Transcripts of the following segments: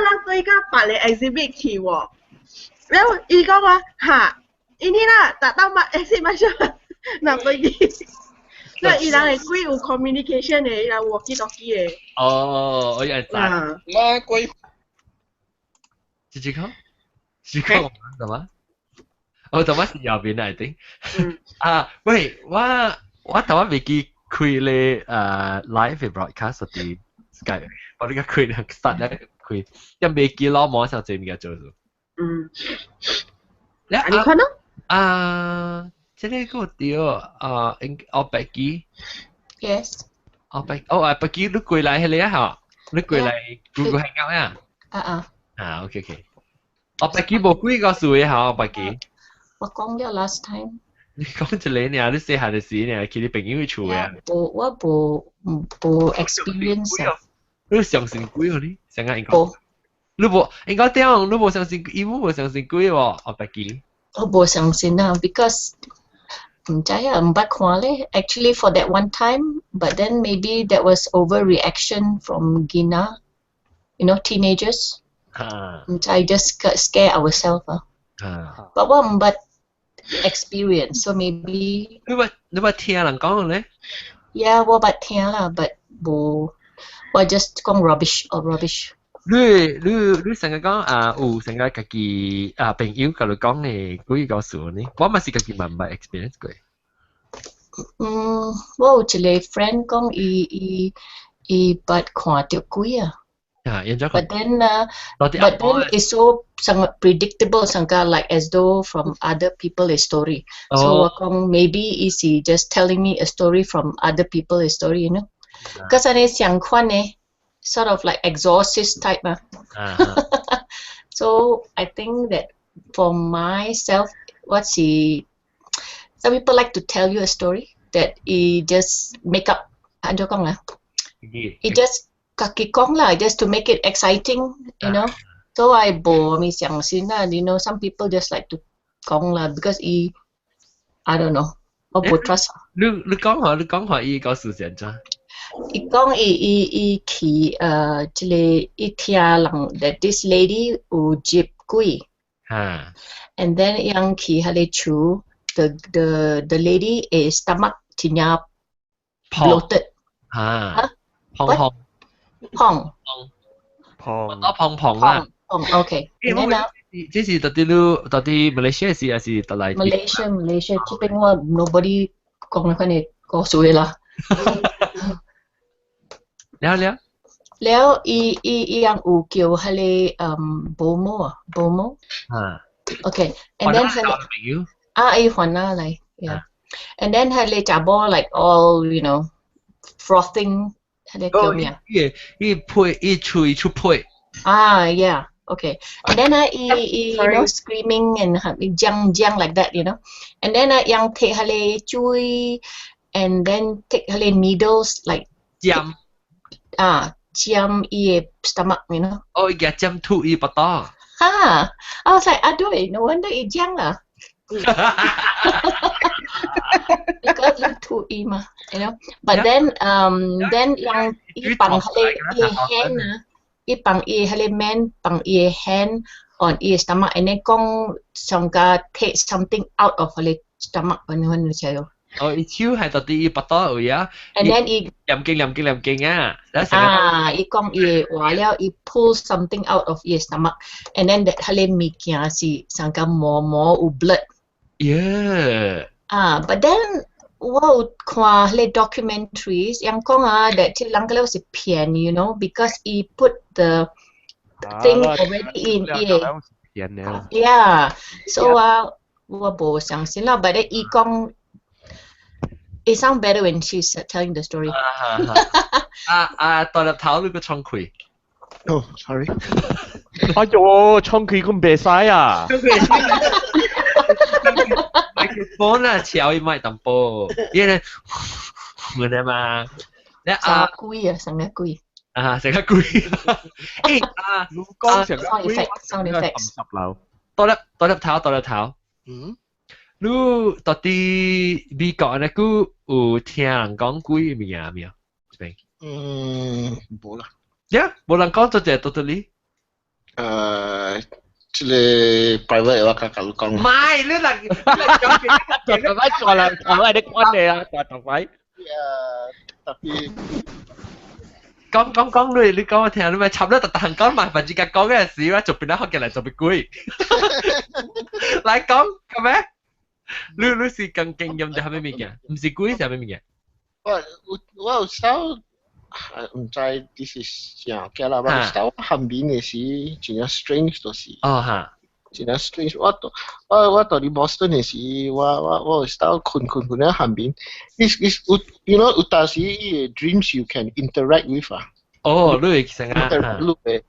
人對甲別个 exhibit 去喎。然後伊講話哈，因為啦，達到嘛 exhibit 嘛，嗱對去。那伊人會鬼有 communication 的，伊人 walkie talkie 的。哦，我也知。媽鬼。這這個，這個什麼？哦，頭先是右邊嚟的。啊，喂，我頭先未記開咧live broadcast 啲 Skype，我呢個開咧 start 咧開，一未記攞網上這物件做。你看咯。啊，這個對啊，應我白記。 Yes。我白，哦啊，白記你過來彼個啊吼，你過來 Google Hangout 啊。啊啊。啊，OK OK。我白記無幾個數嘅吼，白記。我講了 last time。你講一個爾，你細漢的時爾，去你朋友厝嘅。無，我無無 experience 啊。你相信鬼哦你？上個應該。你無應該點？你無相信，伊無相信鬼喎，我白記。我無相信啊，because 毋知啊，毋捌看咧。Actually for that one time, but then maybe that was overreaction from 囡仔, teenagers. 毋知 just scare ourselves 啊。But 我毋捌 experience, so maybe. 你捌聽人講咧？ Yeah，我捌聽啦，but 無，我 just 講 rubbish or rubbish。你成日講啊，有成日家己啊朋友共你講嘅鬼故事呢？我嘛是家己嘛毋捌 experience 過。嗯，我有一個 friend 講伊捌看著鬼啊。啊，因 But then, but then it's so sangat predictable, sangka like as though from other people's story. So 我講 maybe is he just telling me a story from other people's story? Because 按呢相款呢，sort of like exorcist type 嘛。So I think that for myself, what's he? Some people like to tell you a story that he just make up. 按怎講啊？He just 家己講啦，just to make it exciting. So I 無咪相信啦，some people just like to 講啦，because 伊 I don't know，我無 trust。你講下，你講下伊個事情咋？伊講伊伊伊去這個伊聽人 that this lady 有接鬼。And then 𪜶去彼个厝，the lady is stomach 真正 bloated。嚇？胖胖。胖。胖。我胖胖啦。胖，OK。And then 這是到底你到底馬來西亞是還是佗來？Malaysia Malaysia 這邊我 nobody 講款的故事啦。了了。了，伊伊伊樣有叫彼个bomoh 啊，bomoh。啊。 OK，and then 彼個啊，伊還啦來，yeah。And then 彼个查某 like all frothing，彼个叫咩啊？伊伊配伊喙出配。啊，yeah。Okay. And then he screaming and 僵僵 like that. And then 𪜶 take 彼个水 and then take 彼个 needles like 針啊，針伊的 stomach. 哦，伊夾針吐伊腹肚。哈，I was like, aduh, no wonder 伊僵啦。Because 你吐伊嘛，But then 𪜶伊放彼个伊 hand 啊。伊放伊彼个 man 放伊 hand on 伊 stomach and then 講上個 take something out of 彼个 stomach 咁樣你知哦。哦，伊手係到底伊腹肚位啊。 And then 伊念經念經念經啊。啊，伊講伊話了，伊 pull something out of 伊 stomach，and then that 彼个物件是上個毛毛有 blood。 啊，but then 我有看彼个 documentaries，𪜶講啊，that 這人個是騙，because 伊 put the thing already in 伊騙了。 Yeah，so 啊，我無相信啦，but then 伊講，it sound better when she's telling the story。啊啊，大粒頭你個窗開。哦，sorry。哎喲，窗開咁袂使啊！麥克風啊，敲伊麥淡薄，因為明白嘛？你啊，鬼啊，成個鬼。啊，成個鬼。誒啊，如講成個鬼，sound effects。十樓。大粒大粒頭，大粒頭。你到底美國呢？久有聽人講鬼物件沒有？這邊。嗯，無啦。呀，無人講做這到底。這个 private 我較佮你講。唔係，你嚟講大頭擺做人頭擺你關你啊，大頭擺。特別講講講你，你講我聽，你咪插咗特特講埋，反正講嘅事，我做邊得學嘅嚟做邊鬼。來講，咁咩？你是更經驗就係咩物件？唔是鬼是咩物件？我有時候毋知 this is 正假啦，我有時候旁邊的時真正 strange 就是。哦哈。真正 strange，我到佇 Boston 的時，我有時候睏睏睏喺旁邊，is 有 有當時伊的 dreams you can interact with 啊。哦，你會成啊？你會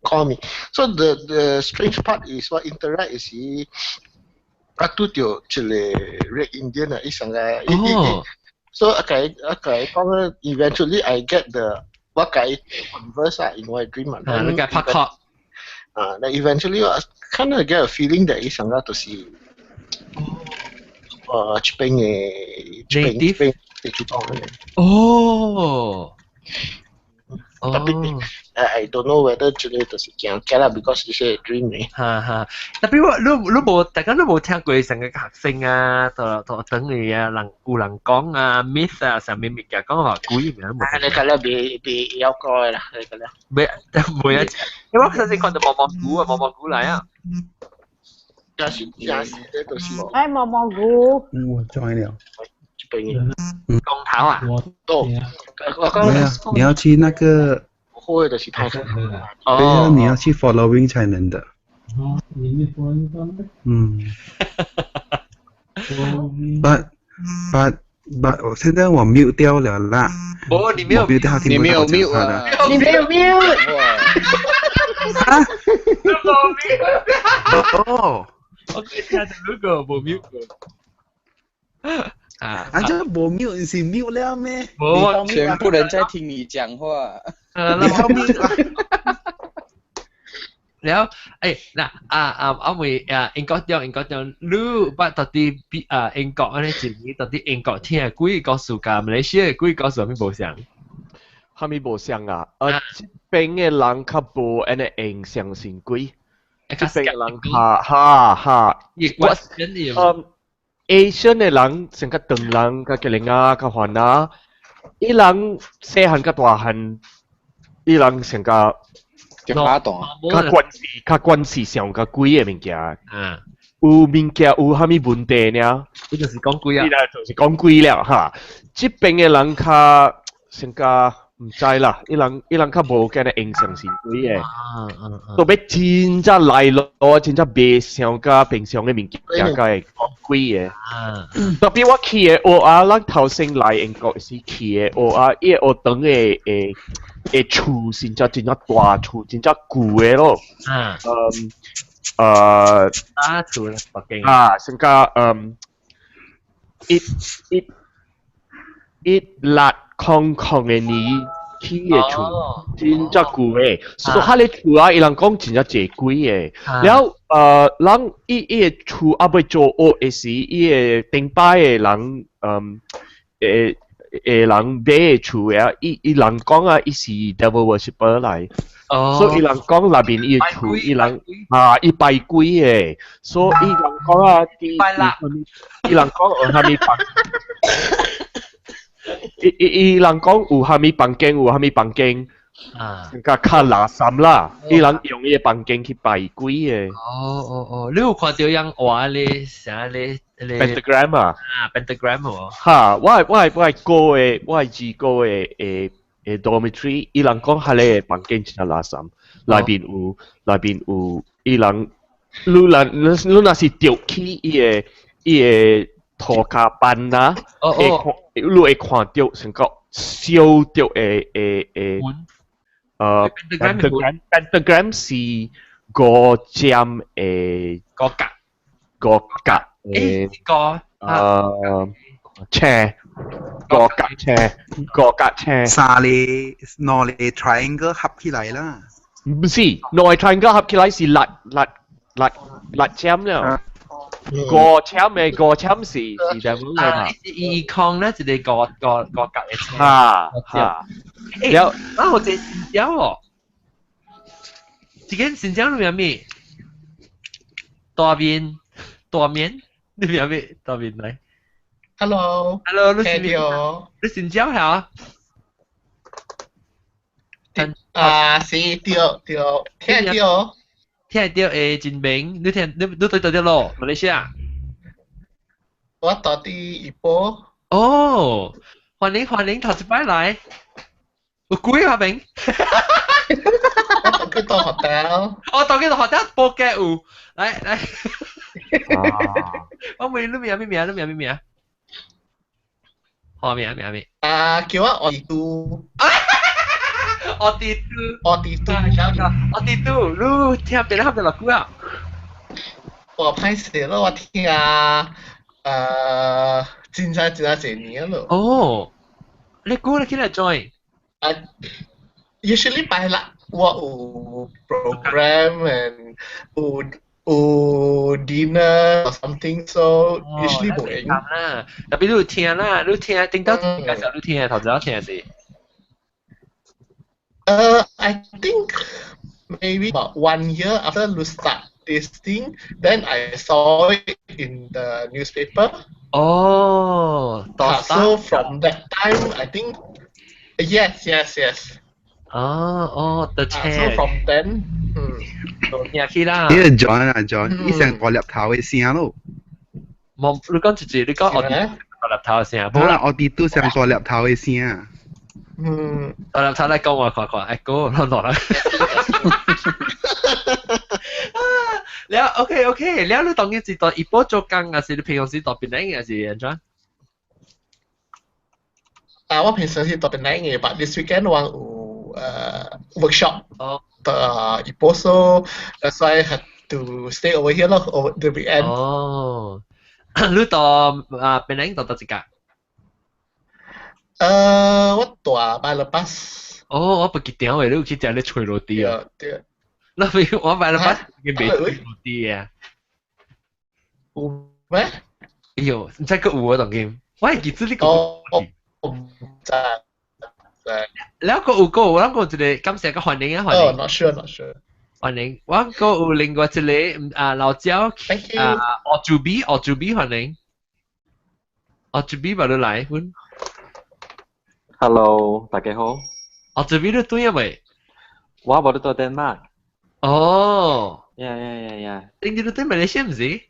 call me。So the strange part is 我 interact 時，啊拄著一个 Red Indian 啊，伊上個。哦。 So 我共伊講，eventually I get the 我共伊 converse 啊，in 我 dream 啊。啊，你共拍拖。啊，那 eventually 我 kind of get a feeling that 伊上個就是，這邊的這邊這邊地區講的。哦。特別 I don't know whether 這个就是驚假啦，because 這是 dream 呢。哈哈，特別我你無，大家都無聽過成個學生啊，同同等於啊，人有人講啊，myth 啊，啥物物件講話鬼名無。啊，你個咧未未曉過啦，你個咧。未，未啊！因為我上次看到毛毛菇啊，毛毛菇來啊。假是假是，這都是。哎，毛毛菇。嗯，我 join 了。這邊。嗯。公頭啊？哦，我講。沒有，你要去那個。會的是太對啊，你要去 following 才能的。嗯。But 我現在我 mute 掉了啦。哦，你沒有 mute 掉，你沒有 mute 啊？你沒有 mute。啊？哦。我聽到嗰個冇 mute 過。啊！啊，這無 mute 是 mute 了咩？冇，全部人在聽你講話。你後面然後，誒嗱啊啊，阿妹啊，英國中英國中，你捌到底比啊英國按呢一年到底英國聽幾個故事佮馬來西亞幾個故事啥物無相？啥物無相啊？這邊的人較無按呢會相信鬼，這邊的人較哈哈，我Asian 的人，像較唐人、較吉蘭仔、較番仔，伊人細漢較大漢，伊人上較較大，較關係較關係上較鬼的物件。嗯，有物件有啥物問題呢？伊就是講鬼啊！伊就是講鬼了哈。這邊的人較上較毋知啦，伊人較無按呢會相信鬼的。特別真正來路，真正袂像佮平常的物件，才會講鬼的。特別我去的學啊，咱頭先來英國時去的學啊，伊個學堂的的的厝是真真正大厝，真正舊的咯。嗯，大厝啦，北京。啊，像佮一一一六空空的年起的厝，真正舊的。所以彼个厝啊，伊人講真正濟鬼的。了人伊伊个厝猶未做好的時，伊个頂擺的人，的人買的厝啊，伊伊人講啊，伊是 devil worshipper 來。所以伊人講內面伊的厝，伊人啊，伊拜鬼的，所以伊人講啊，伊人講有啥物房，伊伊伊人講有啥物房間，有啥物房間，啊，較較垃圾啦，伊人用伊的房間去拜鬼的。哦哦哦，你有看著人畫咧啥咧咧？Pentagram 啊？啊，pentagram 喎。哈，我的二哥的的的 dormitory，伊人講彼个房間真正垃圾，內面有伊人，你若是著去伊个塗跤板啊，會看你會看著成個燒著的的的，pentagram pentagram 是五尖的五角五角的個斜五角斜五角斜，三个兩个 triangle 合起來啦。毋是，兩个 triangle 合起來是六六六六尖了。五尖的五尖是是這樣的嘛？伊抗咧一个五五五角的斜。哈哈。了，啊，我這有哦，這間新疆你名咩？大面大面，你名咩？大面來。 Hello。 Hello，你是你新疆係？啊，是對對，聽到。聽到真明，你聽你你對對咯，馬來西亞。我到佇怡保。哦，歡迎歡迎，頭一擺來。有鬼啊明？我當佢到 hotel。我當佢到 hotel 報價有，來來。我問你名咩名？你名咩名？好名名咩？啊，叫我奧迪都。奧迪都。奧迪都。奧迪都，你聽別人聽落久啊？我歹勢咯，我聽真正真正濟年咯。哦，你估你起來 join？啊，usually 拜六我有 program and 有 dinner or something, so usually 無閒。啦，特別你有聽啦，你聽頂到介紹你聽，頭先聽是。 I think maybe about one year after you start this thing, then I saw it in the newspaper. 哦， So from that time, I think yes. 哦哦，the So from then, 聽起啦。呢個 John 啊 John，伊成大粒頭嘅聲咯。冇，你講一句，你講我大粒頭嘅聲。冇啦，我哋都上大粒頭嘅聲。大粒頭嚟講我看看，哎哥，落落啦。了，OK OK，了你當然是到一波做工，還是你平常時到檳城，還是按怎？啊，我平常時到檳城嘅，but this weekend 我有workshop。哦。的怡保，so that's why I had to stay over here 咯，over the weekend。哦，你到啊檳城到佗一間？我蹛 Bayan Lepas。哦，我不記得喎，你有去食咧脆羅蒂啊？對。那邊我 Bayan Lepas 已經袂脆羅蒂啊。有咩？哎呦，唔知閣有啊，當今，我會記得你講。哦，我唔知。了閣有閣有，我諗過一個感謝個歡迎啊歡迎。哦，not sure，not sure。歡迎，我閣有另外一個啊老椒啊，奧祖比奧祖比歡迎，奧祖比把你來阮。 Hello，大家好。奧祖比你對啊未？我無咧佇丹麥。哦。 Yeah. 你你對馬來西亞毋是？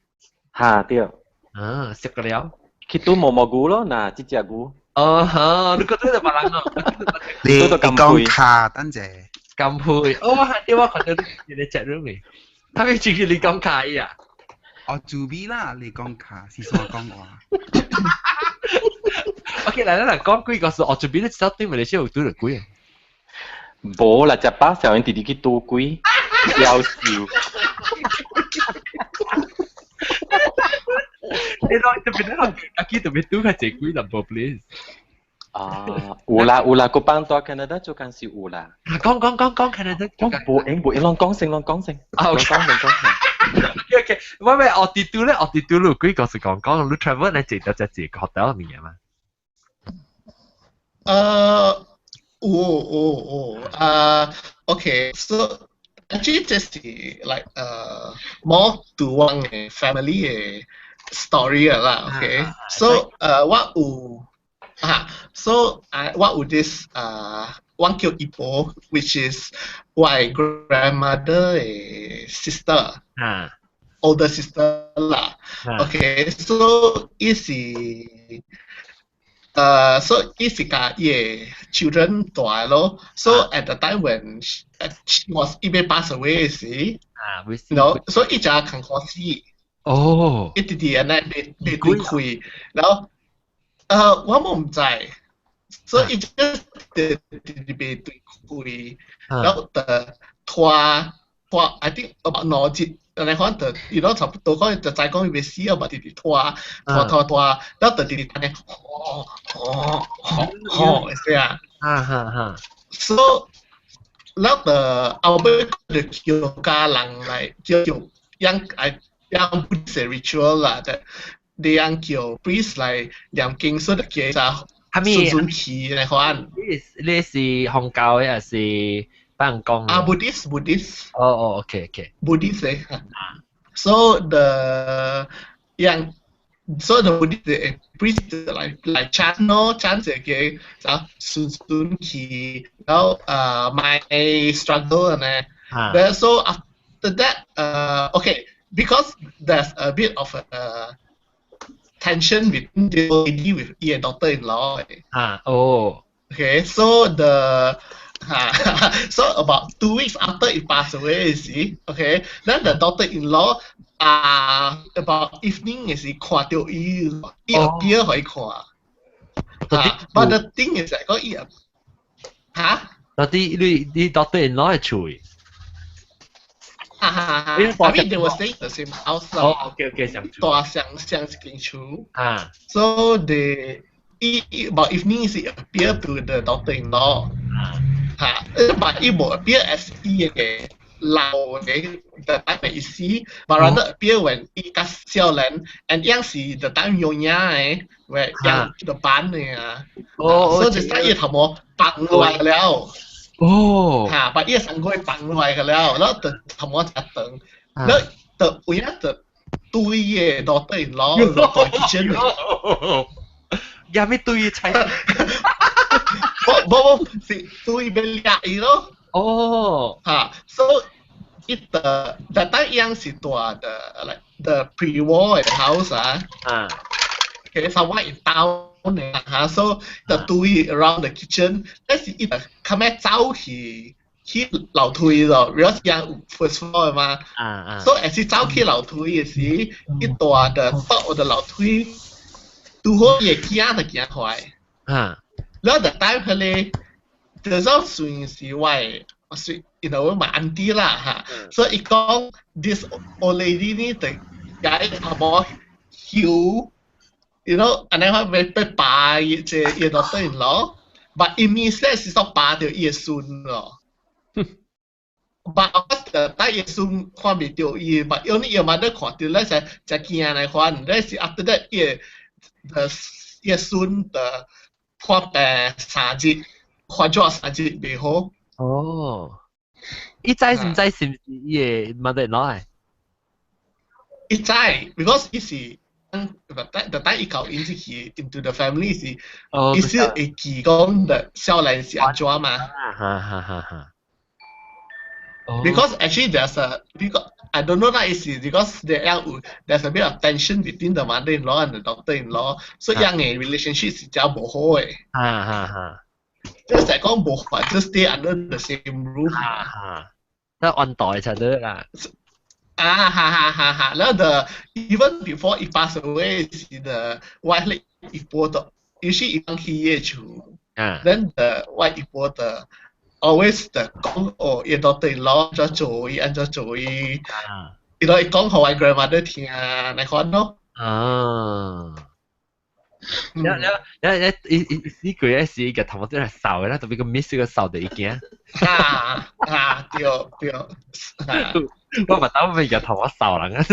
哈對。啊，識個了。去拄毛毛牛咯，嗱，這隻牛。哦好，你覺得就別人咯。你講卡，等陣。金配，哦，係我看到你你隻 room 嚟，他們就是你講卡呀。我做比啦，你講卡是所講話。 OK，來來來，講幾個是我這邊你知道對馬來西亞有拄著鬼啊？無啦，食飽小人直直去拄鬼，夭壽。你講這邊咧，阿基特別拄較濟鬼淡薄，please。啊，有啦有啦，個幫到 Canada 做工是有啦。講講講講 Canada，講無閒無閒，攏講先攏講先。啊，講先講先。 OK，我咪奧迪都咧，奧迪都有幾個是講講，你 travel 咧坐到只一個 hotel 物件嘛？有有有，OK，so actually 這是 like more to 我嘅 family 嘅 story 啦，OK，so 我有。啊，so I 我有 this 我叫姨婆，which is 我 grandmother 嘅 sister，啊，older sister 啦。OK，so 伊是so 伊是共伊嘅 children 蹛咯。So at the time when she was 伊欲 pass away 時，啊，no，so 伊就艱苦死。哦，伊直直按呢袂袂對開，然後。我嘛毋知，所以伊就直直袂對開，然後就拖拖，I think about 2日，按呢款就伊攏差不多講就知講伊欲死啊，嘛直直拖拖拖拖，然後就直直按呢，吼吼吼吼，是啊。哈哈哈。 So，然後就後尾就叫家人來叫叫樣來樣不是 ritual 啦，就。你樣叫 priest 來念經，所以就叫啥係咪順順氣來款。你是紅教嘅還是幫人講。啊，Buddhist Buddhist。哦哦，OK。 Buddhist 咧。So the 樣 so the Buddhist priest 來來 chant 咯，chant 這個就順順去，然後my struggle 呢。Then so after that, okay, because there's a bit of a tension between the lady with 伊 daughter-in-law. 啊，哦。 Okay, so about 2 weeks after he passed away, you see, okay, then the daughter-in-law about evening 是看到伊，伊 appear 予伊看。啊，but the thing is that 講伊嚇？到底你你 daughter-in-law 係厝？哈哈哈！I mean they were staying in the same house 啦。哦，OK，相住。大相相一間厝。啊。 So they about evening 是 appear to the daughter-in-law。嚇，but 伊無 appear as 伊嘅老嘅 the time 意思，but rather appear when 伊較少年，and 樣是 the time 用影嘅，where 樣 the 版嘅啊。哦。所以就伊頭毛放落來了。哦。嚇，把伊上個放落來了，然後就頭毛一長，然後就有影就對伊嘅 daughter-in-law 落到 kitchen。有咩對菜？無無無，是對欲掠伊咯。哦。嚇，so it the that time 樣是住 the like the pre-war house 啊。啊。 Okay, somewhere in town 嚇，so the 對 around the kitchen，但是伊就較尾走去去樓梯咯，because 樣有 first floor 嘛。啊啊。 So as 伊走去樓梯嘅時，伊住 the top of the 樓梯，拄好伊嘅囝就行開。啊。然後 the time 佢咧，就算算是我嘅，算，you know 我 auntie 啦嚇，所以伊講 this old lady 呢就解頭毛曉，按呢款欲欲拔伊這伊 daughter-in-law，but 伊物說是說拔著伊嘅孫咯。But of course, the 但伊孫看袂著伊，but only 伊 mother 看著咧，才才驚來款。咧是 after that 伊個伊孫的破病3日，發作3日袂好。哦，伊知唔知是毋是伊嘅 mother-in-law？伊知，because 伊是 the time 伊交𪜶去 into the family 是，伊是會記講的少年是按怎嘛。哈哈哈哈。 Because actually there's a because I don't know that is because there's a bit of tension between the mother-in-law and the daughter-in-law，所以樣嘅 relationship 是真無好嘅。哈哈哈。即係講無法，just stay under the same roof。哈哈，得按代就得啦。啊哈哈哈哈！然後 the even before he pass away，是 the wife 一波的，尤其伊剛去伊厝，then the wife 一波的 always 的講哦，伊 daughter-in-law 怎做，伊按怎做伊，伊都會講予我 grandmother 聽，來款咯。啊。了了了了，伊伊死鬼嘅時，個頭毛真係瘦嘅啦，特別個 miss 個瘦的已經。啊啊對對。我唔打咪個頭毛瘦人啊！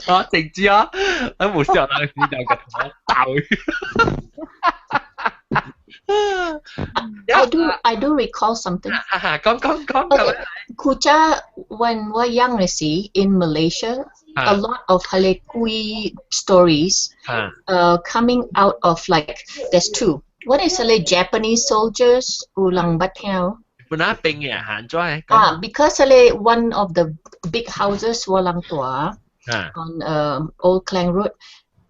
啊，靜止啊！我冇笑人時就個頭毛瘦。 I do recall something. 講講講。 Okay. 古早 when 我 young 嘅時 in Malaysia, a lot of 彼个鬼 stories coming out of, like, there's two. One is 彼个 Japanese soldiers 有人捌聽。本來兵嘅行咗係。啊，because 彼個 one of the big houses 我人住 on Old Klang Road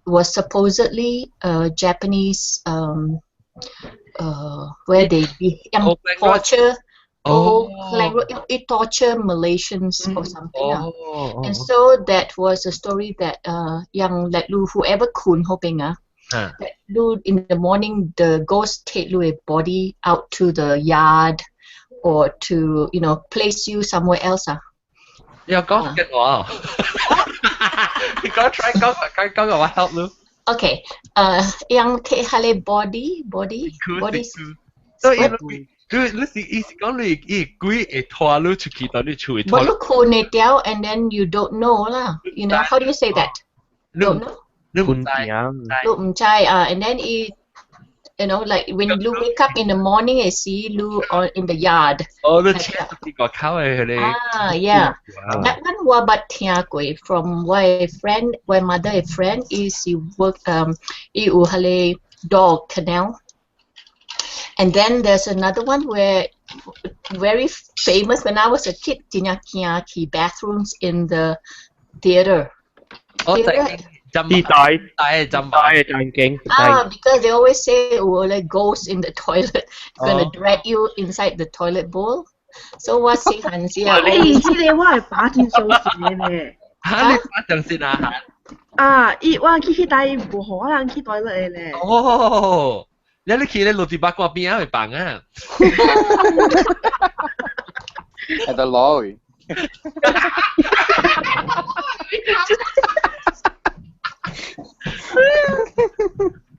was supposedly a Japanese where they be torture. Old Klang Road, it torture Malaysians or something. And so that was a story that yang like 汝 whoever 睏彼邊啊, that 汝 in the morning the ghost take 汝 body out to the yard or to place you somewhere else 啊。你又講緊我，你講 try 講講講個我 help 你。 Okay, yang take 彼個 body body body。所以你你是意思講你伊鬼會拖你出去到你厝會拖。But 你睏會著 and then you don't know 啦。You know how do you say that? Don't know. 你唔知，你唔知啊，and then 伊 Like when you wake up in the morning, you see you on in the yard. 哦，你車啲個口嘅佢哋。 Ah, yeah. That one 我捌聽過 from 我的 friend, 我 mother 的 friend，伊是 work 伊有彼个 dog kennel. And then there's another one where very famous when I was a kid, 真正驚去 bathrooms in the theater. 哦， Theater 啲大大浸大嘅眼鏡。 Ah, because they always say, oh, like ghosts in the toilet, gonna Oh. drag you inside the toilet bowl. So 我細漢時啊，欸，這個我係把真相信的咧。嚇，你把相信啊？啊，伊我去彼台無予我人去 toilet 的咧。哦，你去咧落地八卦邊啊，會放啊？喺度攞去。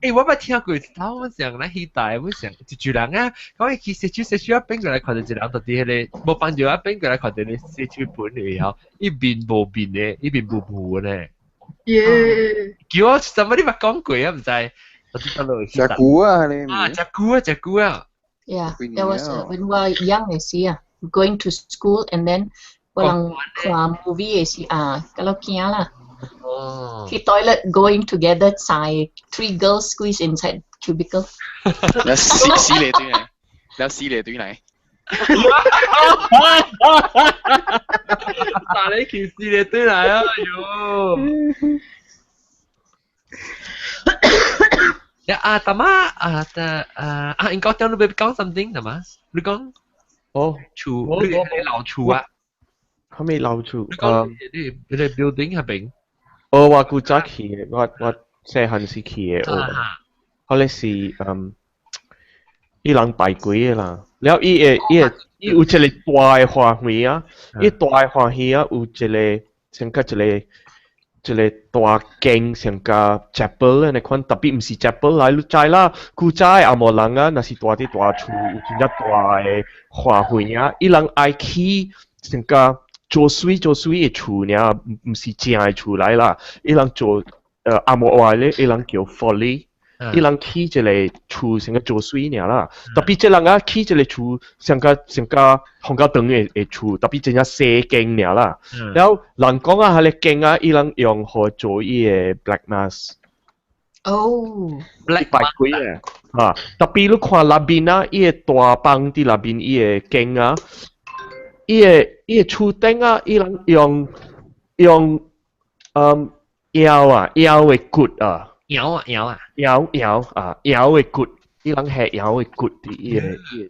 欸，我捌聽過，頭我上咧彼台，我上一組人啊，講伊去社區社區啊，變過來看到一個人佇彼個，無幫助啊，變過來看到咧社區盤裡頭，伊面無面的，伊面霧霧的。耶！叫我什麼你捌講過啊？毋知。我知道咯。食久啊，你。啊，食久啊，食久啊。 Yeah, 幾年 that was 了 when we were young 的時啊，going to school and then 我人看 movie 的時啊，甲落驚啦。哦。去 toilet going together 在 three girls squeeze inside cubicle. 有死死嚟對嚟，有死嚟對嚟。打你去死嚟對來啊！喲。呀啊，大媽啊，得啊啊，應該聽你講 something 係嘛？你講哦，厝，你你樓厝啊？後尾樓厝，你講你你 building 入邊？哦，我古早去的，我細漢時去的，哦，後來是伊人拜鬼的啦，了伊會伊會伊有一個大的花園啊，伊大的花園啊有一個像甲一個一個大間像甲 chapel 按呢款，特別毋是 chapel 來，你知啦，古早的紅毛人啊，若是住佇大厝，有真正大的花園啊，伊人愛起像甲做媠做媠的厝爾，毋是正的厝來啦，伊人做紅毛話咧，伊人叫 folly。伊人起一個厝像個做媠爾啦，特別這人啊起一個厝像個像個紅較長的的厝，特別真正細間爾啦。了人講啊，彼个間啊，伊人用予做伊的 black mass。哦，black 拜鬼的啊！特別你看內面啊，伊的大房佇內面，伊的間啊，伊的厝頂啊，伊人用用腰啊腰的骨啊。搖啊搖啊！搖搖啊搖的骨，伊人係搖的骨佇伊个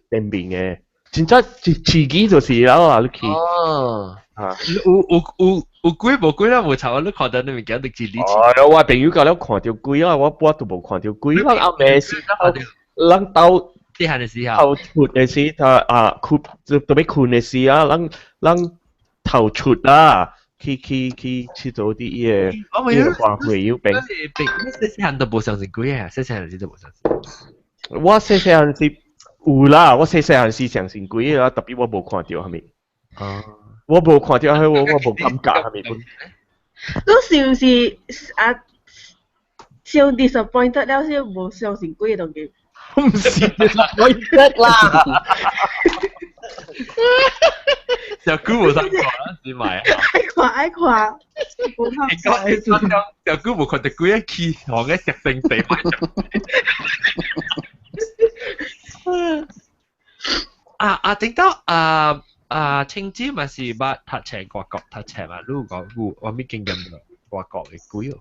頂面的，真正一刺激就是了啊！你去哦啊，有有有有鬼無鬼啦，無吵，你看到你物件就一哩。哦，我朋友甲了看著鬼啊，我都無看著鬼。咱暗暝時，咱兜細漢的時候，頭出的時，他啊睏就特別睏的時啊，咱咱頭出啦。去去去去做啲伊個伊個花卉有病。你細細漢都無相信鬼啊！細細漢時都無相信。我細細漢時有啦，我細細漢時相信鬼啦，特別我無看著啥物。哦。我無看著，我無感覺啥物。你是毋是啊？傷 disappointed 了，先無相信鬼的東西。毋是 disappointed 啦。小姑無得看，是咪啊？愛看愛看，無看。小姑無看著鬼起床嘅食性地啊啊！頂到啊啊！青椒嘛是捌讀冊外國讀冊嘛，你有講有啥物經驗無？外國的鬼哦。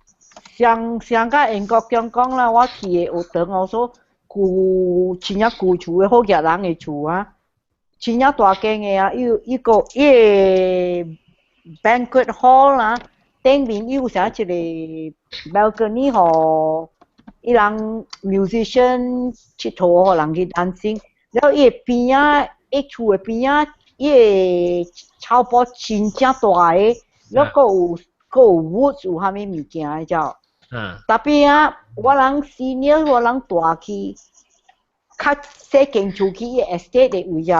上上甲英國講講啦，我去的學堂我說舊真正舊厝的好額人的厝啊。真正大間的啊，伊伊個伊個 banquet hall 啦，頂面伊有啥一個 balcony 予伊人 musician 𨑨迌予人去 dancing，了伊的邊仔，伊厝的邊仔，伊的草坡真正大个，了閣有閣有 woods 有啥物物件的才。嗯。特別啊，我人 senior 我人大去，較細間厝去伊 estate 的位置。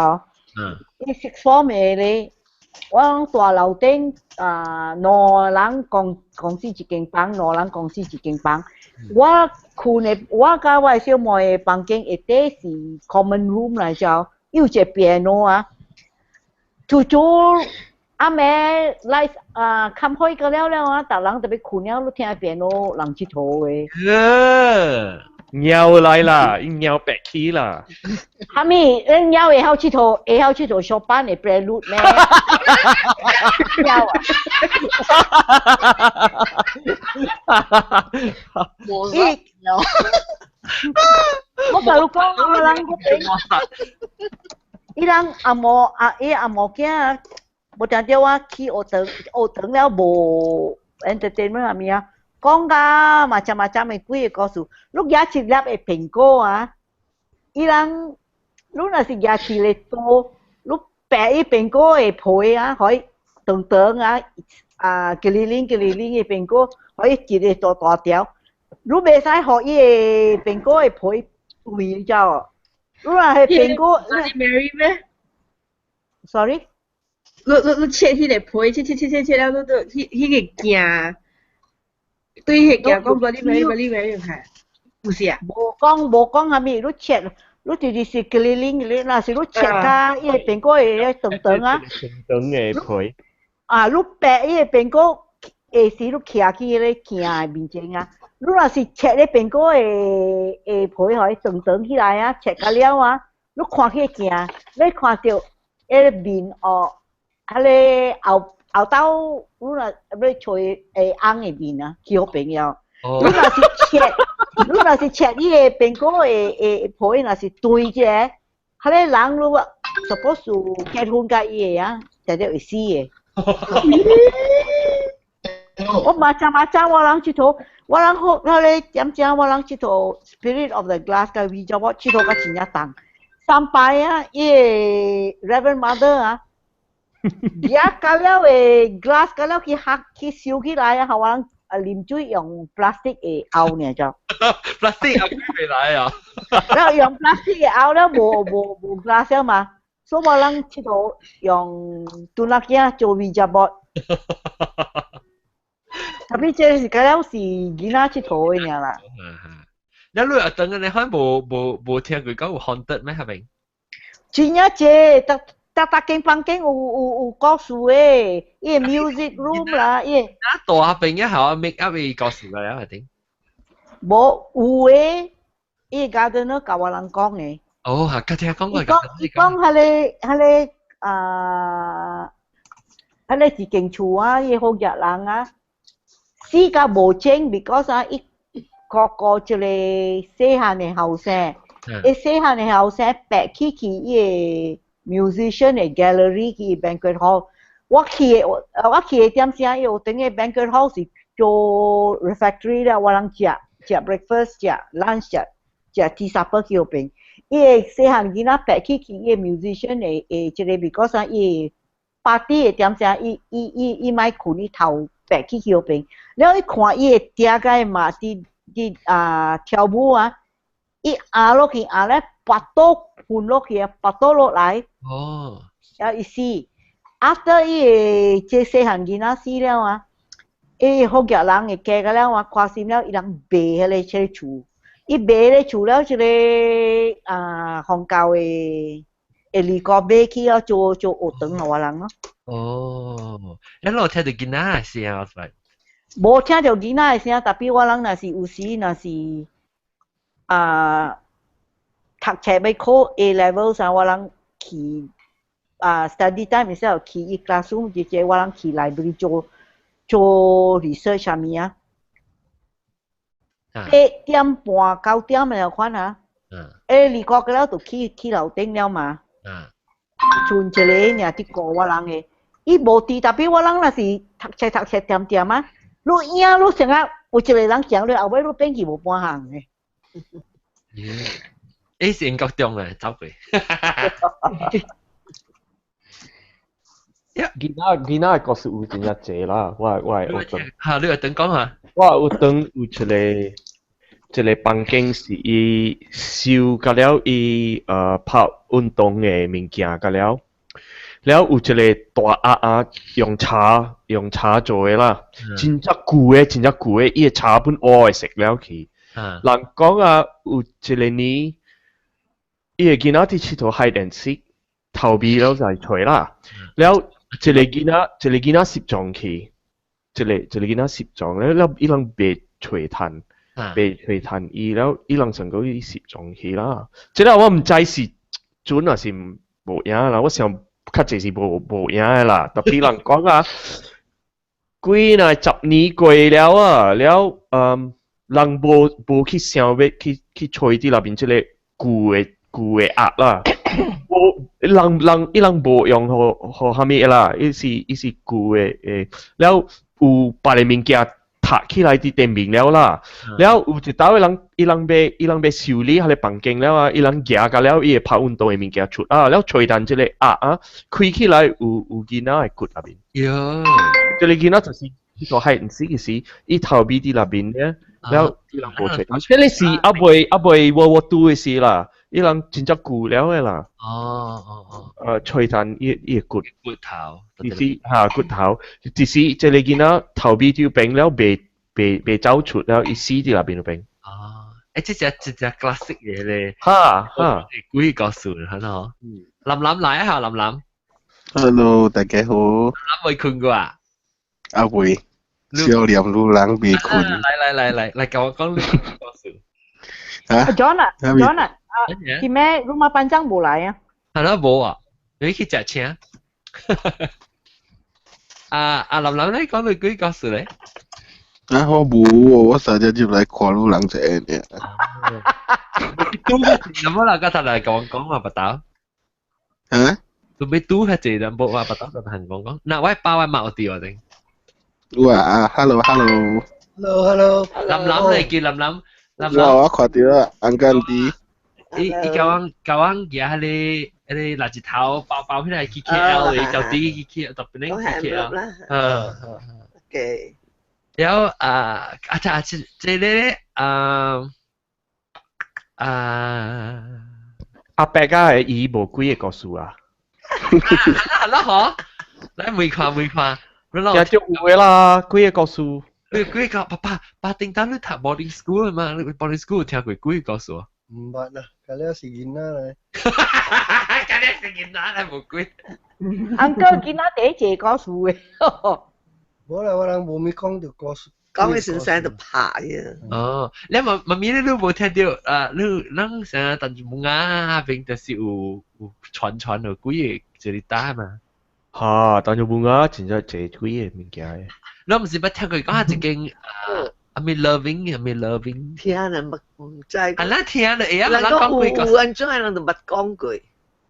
伊 sixth form 的咧，我講大樓頂啊，兩人公公司一間房，兩人公司一間房。我睏的，我佮我的小妹的房間下底是 common room 來著，有一個 piano 啊。厝主暗暝來啊，冚開個了了啊，逐人特別睏了，你聽 piano 人𨑨迌的。貓來啦，伊貓白起啦。哈咪，恁貓會曉𨑨迌，會曉𨑨迌小班的 prelude 咩？貓啊！無伊，我甲你講，我人嗰邊，伊人阿毛啊，伊阿毛囝啊，無聽著我去學堂，學堂了無 entertainment 啥物啊？講甲嘛這嘛這的幾个故事，你舉一粒的蘋果啊，伊人你若是舉一个刀，你掰伊蘋果的皮啊，予伊長長啊，啊，吉哩零吉哩零的蘋果，予伊一个大大條，你袂使予伊的蘋果的皮斷，你知無？你若係蘋果你 Mary 咩？Sorry，你切彼个皮，切切切切切了，你都彼個鏡。對，彼個講 Bloody Mary Bloody Mary 係，毋是啊？無講無講啥物，你切，你就是吉哩零吉哩，若是你切甲伊個蘋果會長長啊。長長的皮。啊，你掰伊個蘋果，下時你徛去彼個鏡的面前啊，你若是切咧蘋果的的皮，予伊長長起來啊，切甲了啊，你看彼個鏡，你看著彼個面哦，彼个後後斗，你若欲揣會翁的面啊，去予朋友。你若是切，你若是切伊個蘋果的的皮，若是對者，彼個人你 suppose 結婚佮伊的啊，定定會死的。我嘛真嘛真，我人𨑨迌，我人好，彼个點正我人𨑨迌 Spirit of the Glass 佮 Ouija 我𨑨迌甲真正重。三擺啊，伊个 Reverend Mother 啊，舉甲了的 glass 甲了去合去收起來啊，予我人啊啉水用 plastic 的甌爾就。 plastic 甌袂來啊！了用 plastic 的甌了無無無 glass 嘛，所以我人𨑨迌用墩仔鏡做 Ouija board。特別這是甲了是囡仔𨑨迌的爾啦。你你阿等你可無無無聽過講有 haunted 咩？係咪？真正濟，逐逐逐間房間有有有故事的，伊個 music room 啦，伊個。啊，大邊一下 make up 的故事啦，係點？無有的，伊個 gardener 共我人講的。哦，嚇，佮聽講過。伊講伊講，彼个彼個啊，彼个一間厝啊，伊個好額人啊，死甲無情，because 啊，伊個個一個細漢的後生，伊細漢的後生白去去伊個 musician 的 gallery 去 banquet hall。我去的，我去的點聲，伊有頂個 banquet hall 是做 refectory 啦，我人食食 breakfast、食 lunch、食食 tea supper 去彼邊。伊個細漢囡仔白去去伊個 musician 的的這個，because 啊，伊個 party 的點聲，伊伊伊伊莫睏伊頭白去去彼邊。了伊看伊个爹佮伊媽佇佇啊跳舞啊，伊壓落去壓咧，跋倒噴落去啊，跋倒落來。哦。了伊死。After 伊个這細漢囡仔死了啊，伊好額人會嫁了啊，看心了，伊人賣彼个這個厝，伊賣彼個厝了，這個啊宗教的會離國買去了做做學堂予我人咯。哦，你有聽著囡仔的聲啊？無聽著囡仔的聲，特別我人若是有時若是啊讀冊欲考 A level 啥，我人去啊 study time 時候去伊 classroom，直接我人去 library 做做 research 啥物啊。8點半9點的款啊。欸，二個了就去去樓頂了嘛。剩一个爾佇顧我人的，伊無佇，特別我人若是讀冊讀冊恬恬啊，你影你成日有一個人行你後尾你變去無半項的。欸，是英國中的走過。囡仔囡仔的故事有真正濟啦，我我會學嚇，你會等講下。我有當有一個一個房間是伊收甲了伊拍運動的物件甲了，了有一個大鴨啊，用茶做的啦，真正舊的，真正舊的，伊的茶本烏的色了去。人講啊，有一個年，伊的囡仔佇𨑨迌 hide and seek，逃避了就揣啦。了一個囡仔，一個囡仔失蹤去，一個囡仔失蹤了，了伊人袂揣趁。袂揣趁伊了，伊人想講伊失蹤去啦。這個我毋知是準還是無影啦，我想較濟是無影的啦。特別人講啊，幾若10年過了啊，了人無去想欲去揣佇內面這個舊的鴨啦。無人伊人無用予啥物啦，伊是舊的誒，了有別个物件塔起來佇頂面了啦，了有一兜的人，伊人欲修理彼个房間了啊，伊人行甲了，伊會拍運動的物件出啊，了揣趁這個鴨啊，開起來有囡仔的骨內面。喲，這個囡仔就是去做海毋死嘅時，伊頭尾佇內面咧，了伊人無揣趁，這個是猶未 World War II 的時啦，伊人真正舊了的啦。揣趁伊的骨。骨頭。就是嚇骨頭，就是這個囡仔頭尾就病了，未走出了，伊死佇內面就病。哦，這隻 classic 嘢咧。哈哈。鬼故事係咯。林林來一下，林林。 Hello，大家好。林未困過啊？阿偉，少年女人未困。來來來來來，共我講你故事。啊？John 啊，John 啊，今暝 rumah panjang 無來啊？係咯，無啊，你去食請。啊啊林林咧講到鬼故事咧？啊，我無，我成日入來看女人這樣。拄咁啦，剛才來共我講話不到。啊？準備拄較濟人無話不到就同講講。嗱，我爸我媽有佇我頂。哇啊，hello hello。 Hello hello。林林你叫林林，林林。我看到啦，安干啲。伊共阮舉彼个垃圾頭包包起來去 KL 的，就啲去 KL，特別咧去 KL。嗯。 OK。然後啊啊這這個啊啊阿伯家的伊無幾个故事啊。係啦嗬，來問看問看。也就有的啦，幾个故事。你幾個爸爸爸頂當你讀 boarding school 嘛？你 boarding school 聽過幾個故事啊？毋捌啦，嗰了是囡仔咧。嗰了是囡仔咧，無鬼。 Uncle 囡仔第一個故事的。無啦，我人無咪講著故事。講嘅先生就怕嘅。哦，你媽媽咪你都無聽到啊？你咱成日但木啊邊就是有傳傳有幾个一個打嘛？哈，但就木啊，真正濟幾个物件的。你毋是捌聽過講一間啊？阿咪 loving，阿咪 loving。聽人捌毋知。啊，咱聽就會啊，咱人講過有安怎樣人就捌講過。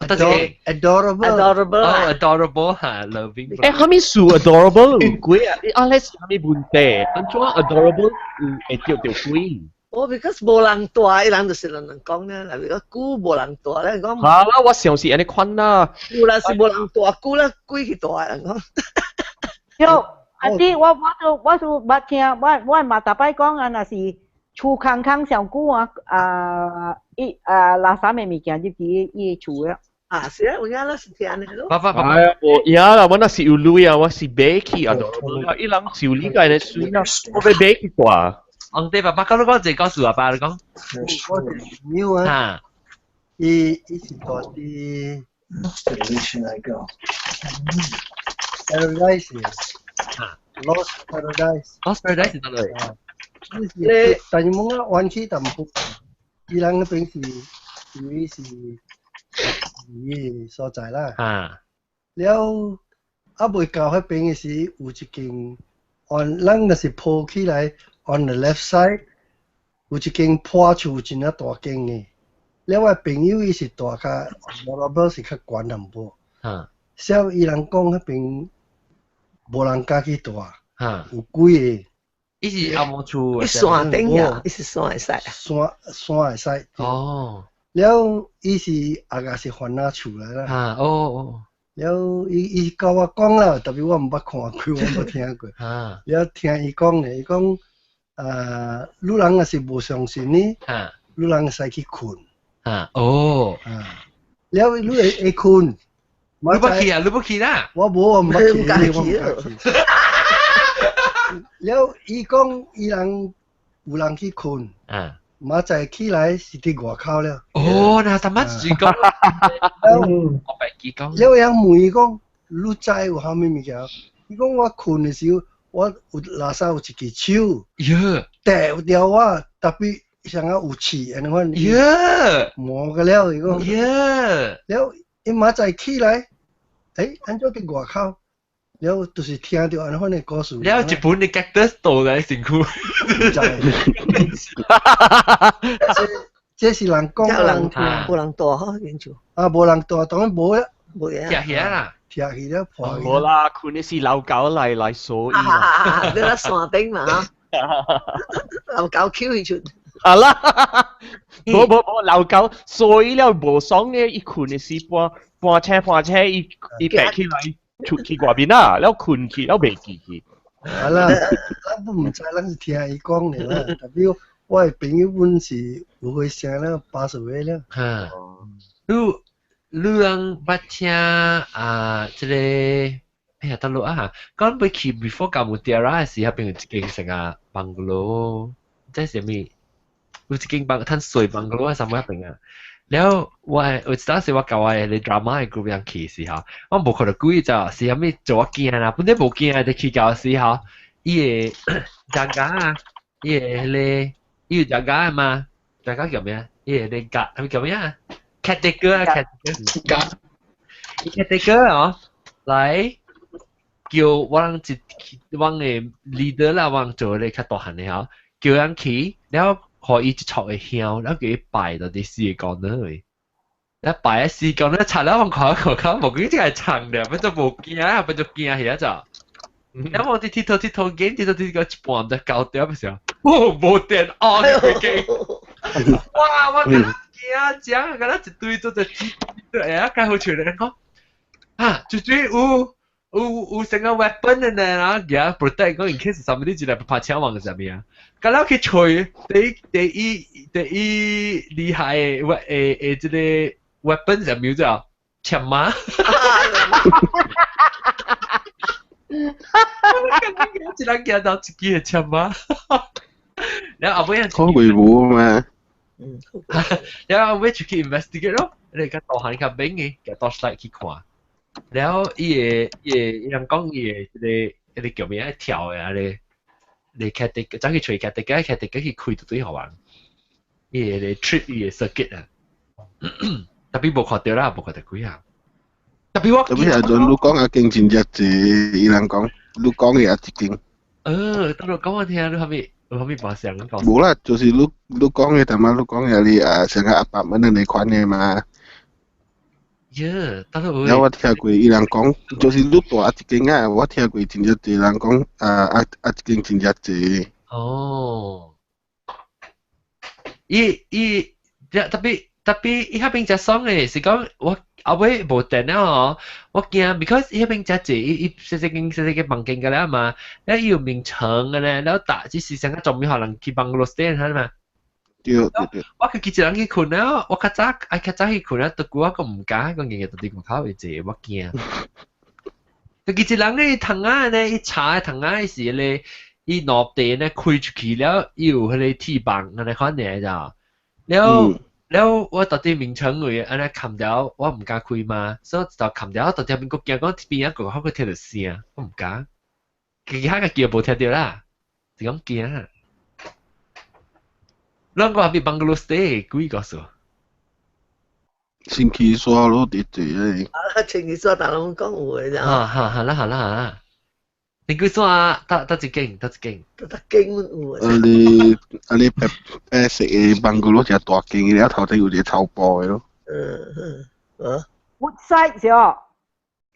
但是 adorable。 adorable。哦，adorable 哈，loving。啥物事 adorable 有鬼啊？你啊，你是啥物問題？按怎 adorable 有會著著鬼？我 because 無人住，伊人就是人人講咧，例如講久無人住咧，講。哈啦，我想是按呢款啦。有啦，是無人住，久啦鬼去住人講。喲，啊啲我都捌聽，我嘛逐擺講啊，若是厝空空上久啊，啊伊啊垃圾的物件入去伊厝的。啊，是啊，有影咱是聽的咯。爸爸爸哎呀，無影啦，我若是有鐳啊，我是買去啊，伊人修理個呢水啦，我欲買去掛。昂弟爸爸講你講一個故事啊，爸你講。我是朋友啊，伊是住佇 Paradise Lost Paradise。 Lost Paradise 是哪裡？你但是冇啊，彎去淡薄，伊人嗰邊是以為是伊所在啦。了，猶未到彼邊的時，有一間 on 咱若是鋪起來 on the left side，有一間破厝真正大間的。了，我朋友伊是住較 affordable 是較懸淡薄。所以伊人講彼邊無人敢去住，有鬼的。伊是紅毛厝。伊山頂呀，伊是山會使。山會使。哦。了，伊是阿個是番仔厝來啦。啊，哦哦。了，伊共我講啦，特別我毋捌看過，我無聽過。了，聽伊講咧，伊講，女人若是無相信呢，女人會使去睏。啊，哦。啊，了，你會睏，你捌去啊？你捌去啦？我無，我毋捌去，我毋敢去。了，伊講伊人有人去睏，明仔起來是佇外口了。哦，那他媽是講，我白記講。了，人問伊講，你知有啥物物件？伊講我睏的時候，我有垃圾有一支手，掟掉我，特別像啊有刺，按呢款。磨個了，伊講。了，伊明仔起來，欸，按怎佇外口？了，就是聽著按呢款的故事。了，一本的 cactus 倒在身軀。這是人講，人無人住吼，間厝。啊，無人住，當然無啦。無呀。拆起啦。拆起了破。無啦，睏的是老狗來鎖伊啦。你喺山頂嘛？老狗抾伊出。啊啦，無無無，老狗鎖伊了無爽咧，伊睏的是半半車半車，伊伊爬起來出去外面啦，了睏去了袂記去。啊啦，咱毋知，咱是聽伊講的啦。特別我的朋友阮是有回聲了，80歲了。哈，你你人捌聽啊？這個哎呀，等落啊，講欲去 before 到 Mutiara 的時，彼邊有一間啥個 bungalow，這是啥物？有一間房，趁細 bungalow 啊，啥物彼邊啊？了，我有一當時我共我的 drama 的 group 人去時候，我無看著鬼就是啥物做我驚啦，本來無驚，就去到時候，伊個人家啊，伊個彼個伊有人家嘛，人家叫咩？伊個那個係咪叫咩啊？caretaker 啊，caretaker，伊 caretaker 哦，來叫我人一我的 leader 啦，我人做咧較大漢的吼，叫人去，了予伊一撮的香，了叫伊擺到佇四個角落去。了擺喺四個角落，插了我看看看，無幾只係長的，變做無驚，變做驚起就。了我佇佚佗佚佗 game 佚佗佚佗一半毋知交掉時候，哦，無電哦，規間。哇！我敢若驚講，敢若一堆做隻雞，哎呀，較好笑咧講，啊，絕對有有有成個 weapon 的呢，然後舉 protect 講 in case 啥物你一來拍槍網啥物啊，敢若去揣第一第一第一厲害的誒誒這個 weapon 啥物叫槍馬。一人舉到一支的槍馬，然後後尾可會無嘛？然後後尾出去 investigate 咯，你較大漢較免嘅，共 torchlight 去看。然後伊會伊會伊人講伊會這個彼個叫咩跳的啊咧，你 caretaker 走去揣 caretaker，caretaker 去開就對予人。伊會咧 trip 伊的 circuit 啊，特別無看著啦，無看著幾項。特別我特別係陣你講啊間真正濟，伊人講你講的也一間。等我講我聽，你啥物有啥物把聲講？無啦，就是你你講的，淡仔你講的你啊，成個阿伯們那款的嘛。耶，等了我聽過伊人講，就是你住啊一間啊，我聽過真正濟人講啊啊啊一間真正濟。哦，伊伊特別特別伊彼邊誠爽的，是講我後尾無電了吼，我驚，because 伊彼邊誠濟，伊伊細細間細細間房間個了嘛，了伊有眠床個咧，了搭只是成個專門予人去 bungalow stay 嘛。對對對。我家己一人去睏了，我較早愛較早去睏了，拄久我閣毋敢，講日日佇外口會坐，我驚。家己一人咧窗仔咧，伊查窗仔時咧，伊落地咧開出去了，伊有彼個鐵網按呢款爾咋，了。了我到佇眠床位按呢冚掉，我毋敢開嘛，所以就冚掉，到佇邊閣驚講邊仔個我閣聽著聲，我毋敢。其他個叫無聽著啦，是講驚。咱個還 bungalow stay 幾個數？星期三咯，佇坐咧。啊，星期三逐攏講有的咋？啊，哈，好啦好啦好啦。星期三佗佗一間，佗一間。佗佗間有啊。啊你啊你白白色的 bungalow 誠大間，了頭頂有一個草埔的咯。嗯嗯，啊。 Woodside 是哦。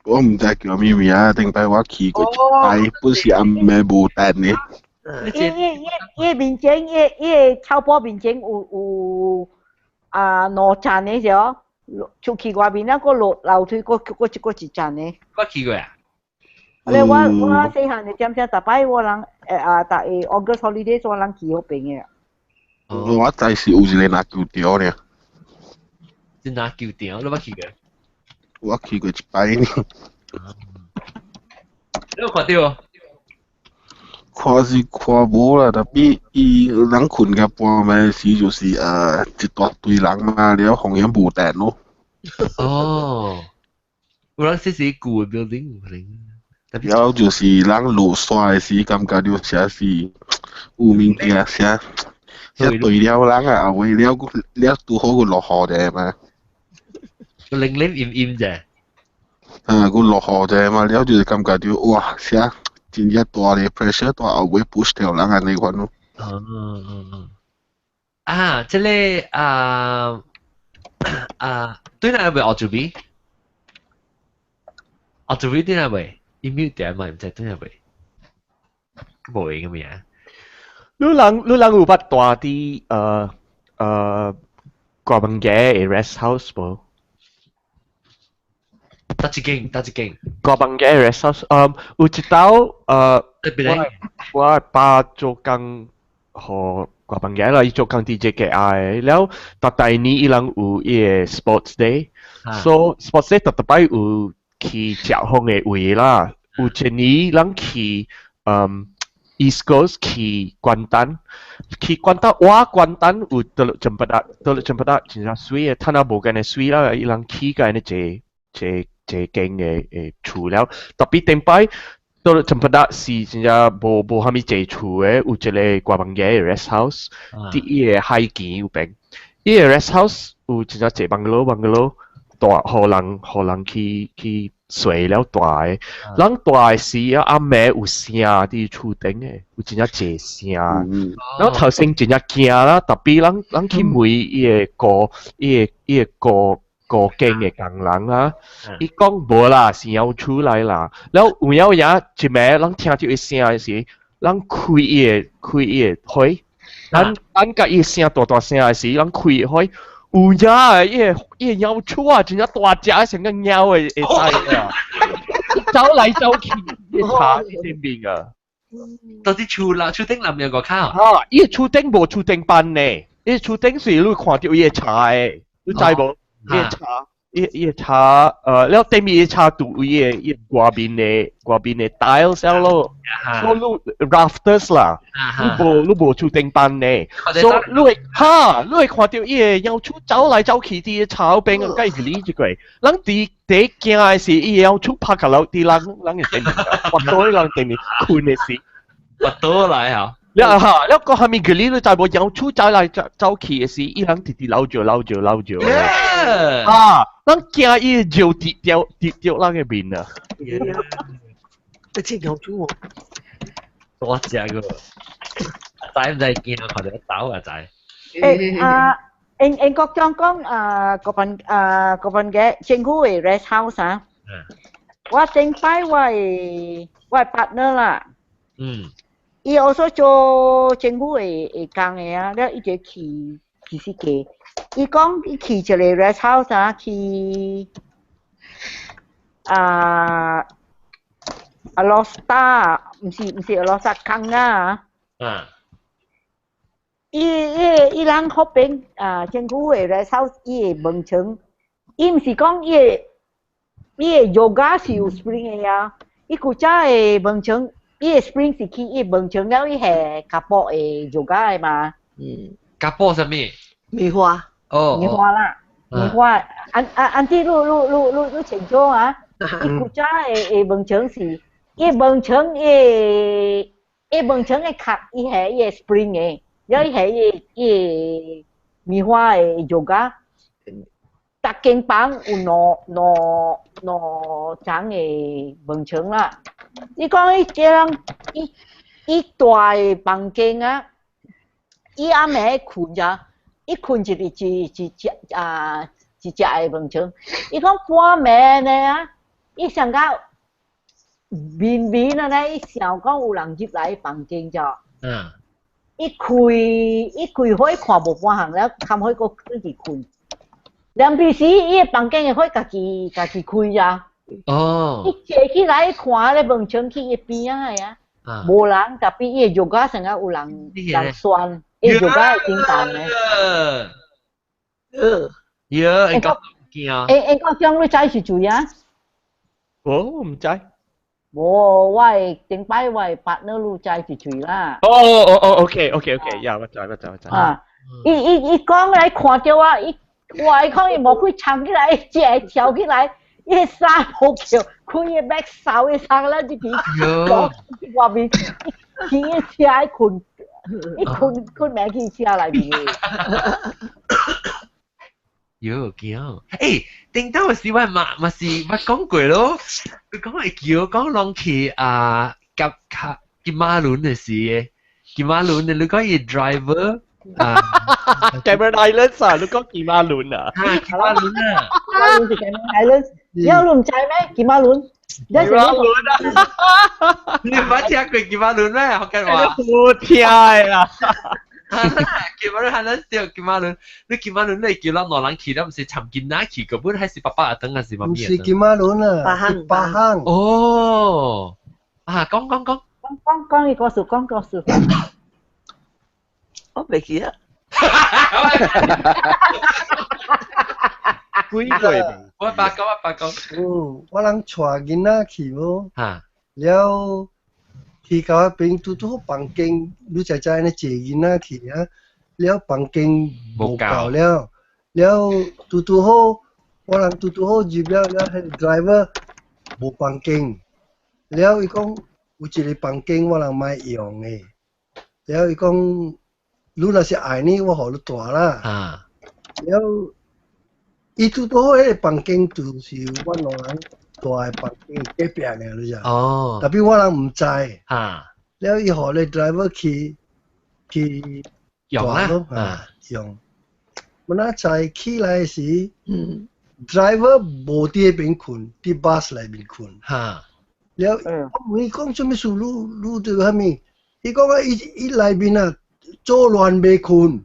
我毋知叫啥物名，頂擺我去過一擺，本是暗暝無電的。伊伊伊伊面前，伊伊個草埔面前有有啊兩層的是哦，出去外面那個落樓梯，閣閣一閣一層的。我去過啊。咧我我細漢的點點，逐擺我人誒啊，逐個 August holiday 我人去彼邊的。我知是有一個籃球場爾。是籃球場，你捌去過？我去過一擺呢。你有看到？看是看無啦，特別伊人睏甲半暝時就是一大堆人嘛，了風險無電咯。哦，有人說是舊的 building 可能。了就是人落沙的時，感覺著啥是有物件啥啥對了人啊，後尾了了拄好閣落雨者嘛。冷冷陰陰者。啊，閣落雨者嘛，了就是感覺著哇，啥真正大的 pressure 大後尾 push 掉人按呢款咯。嗯嗯嗯。啊，這個啊啊，對哪位學做邊？學做邊對哪位？伊 mute 點嘛，毋知對哪位？無用嘅物。你人有捌住佇歌房街的 rest house 無？佗一間？佗一間？歌房街 rest house，有一晝我爸做工予歌房街啦，伊做工佇 JKR 的，了逐大年伊人有伊个 sports day，so sports day 逐逐擺有去食風的位啦，有一年人去East Coast 去關丹，去關丹，我關丹有 Teluk Cempedak，Teluk Cempedak 真正媠的，趁啊無咁的媠啦，伊人起個按呢濟濟濟間的的厝了，特別頂擺 Teluk Cempedak 是真正無無蝦米濟厝的，有一個歌房街的 rest house，佇伊个海墘右邊，伊个 rest house 有真正濟 bungalow bungalow，蹛予人予人去去睡了蹛的，人蹛的時啊，暗暝有聲佇厝頂的，有真正濟聲。然後頭先真正驚啦，特別人人去問伊个顧伊个伊个顧顧間的工人啊，伊講無啦，是有出來啦。了有影有影一暝人聽著伊聲的時，人開伊个開伊个火，咱咱共伊聲大大聲的時，人開火。有影啊！伊个伊个貓鼠啊，真正大隻，像個貓的會使啊！走來走去，伊查頂面啊！到底厝啦，厝頂內面個卡。哈！伊個厝頂無厝頂板呢，伊個厝頂是你看著伊個柴的，你知無？伊個柴，伊伊個柴，了頂面伊柴拄伊個伊外面的外面的 tiles 咯，所以你 rafters 啦，你無你無厝頂板呢，所以你會哈，你會看著伊個貓鼠走來走去佇個柴邊啊，佮伊理一個，人佇佇驚的是伊個貓鼠拍甲落佇人人的頂面，跋倒佇人頂面睏的時，跋倒來啊！了哈，了個蝦米佢你知無？貓鼠走來走走去的時，伊人直直流尿流尿流尿。啊！咱驚伊尿滴掉滴掉人的面啊！你知貓鼠喎？大隻個，仔毋知驚，看著走啊仔。欸啊，英英國長講啊，嗰份啊嗰份嘅政府的 rest house 啊，我頂擺我的我的 partner 啦。伊有所做政府的的工的啊，了伊就去其實去，伊講伊去一個 rest house 啊，去啊 Alor Star，毋是毋是 Alor Star 康啊。伊伊伊人嗰邊啊，政府的 rest house，伊的門窗，伊毋是講伊的伊的 yoga 是有 spring 的啊，伊古早的門窗。伊個 spring 是去伊門窗了，伊係 kapok 的 yoga 的嘛。kapok 啥物？棉花。哦。棉花啦，棉花。按按按啲你你你你你清楚啊？伊古早的的門窗是，伊門窗伊伊門窗的殼，伊係伊個 spring 的，了伊係伊伊棉花的 yoga。逐間房有兩兩兩層的門窗啦。伊講伊這人，伊伊大的房間啊，伊暗暝睏遮，伊睏一日一一隻啊一隻的門窗。伊講半暝呢啊，伊上較眠眠啊呢，伊想講有人入來房間遮。伊開伊開火看無半項了，冚火閣轉去睏。兩邊時，伊个房間的火家己家己開啊。伊坐起來看咧門窗去伊邊仔的啊，無人，特別伊個 yoga 成個有人人旋，伊 yoga 會叮當的。呀，應該驚啊！欸欸，我講你知是誰啊？我唔知。無，我的頂擺我的 partner 你知是誰啦。哦哦哦，OK，呀，我知我知我知。啊，伊伊伊講來看著我，伊我伊講伊無開藏起來，伊只會跳起來，伊个衫無扣，開个 bag 掃伊衫咱入去，講外面，去伊車去睏，伊睏睏袂去車內面。喲驚！欸，頂到時我嘛嘛是捌講過咯，佢講會叫講攏去啊，夾卡金馬倫的時，金馬倫的你講伊 driver 啊，Cameron Highlands 啊，你講金馬倫啊？啊，金馬倫啊，金馬倫是 Cameron Highlands，有你唔知咩？金馬倫，金馬倫啊！你捌聽過金馬倫咩？福建話？冇聽啦。金馬倫係咱笑金馬倫，你金馬倫你叫咱兩人去，咱毋是尋囡仔去，根本還是爸爸阿等還是媽咪？唔是金馬倫啊，巴行巴行。哦，啊，講講講。講講講伊故事，講故事。我袂記得。幾個？我發講，我發講。嗯，我人帶囡仔去無？嚇。了。去到彼邊拄拄好房間，你知知按呢坐囡仔去啊，了房間無夠了，了拄拄好，我人拄拄好入了，了彼個 driver 無房間，了伊講有一個房間我人莫用的，了伊講你若是愛呢，我予你住啦。啊。了，伊拄拄好彼個房間就是阮兩人住的房間隔壁爾，你知？哦。 Tapi 我人毋知。啊。了伊予咧 driver 去去用啦，啊用。我那早起來時，driver 無佇彼邊睏，佇 bus 內面睏。哈。了，我問伊講啥物事，你你佇啥物？伊講啊，伊伊內面啊做亂袂睏。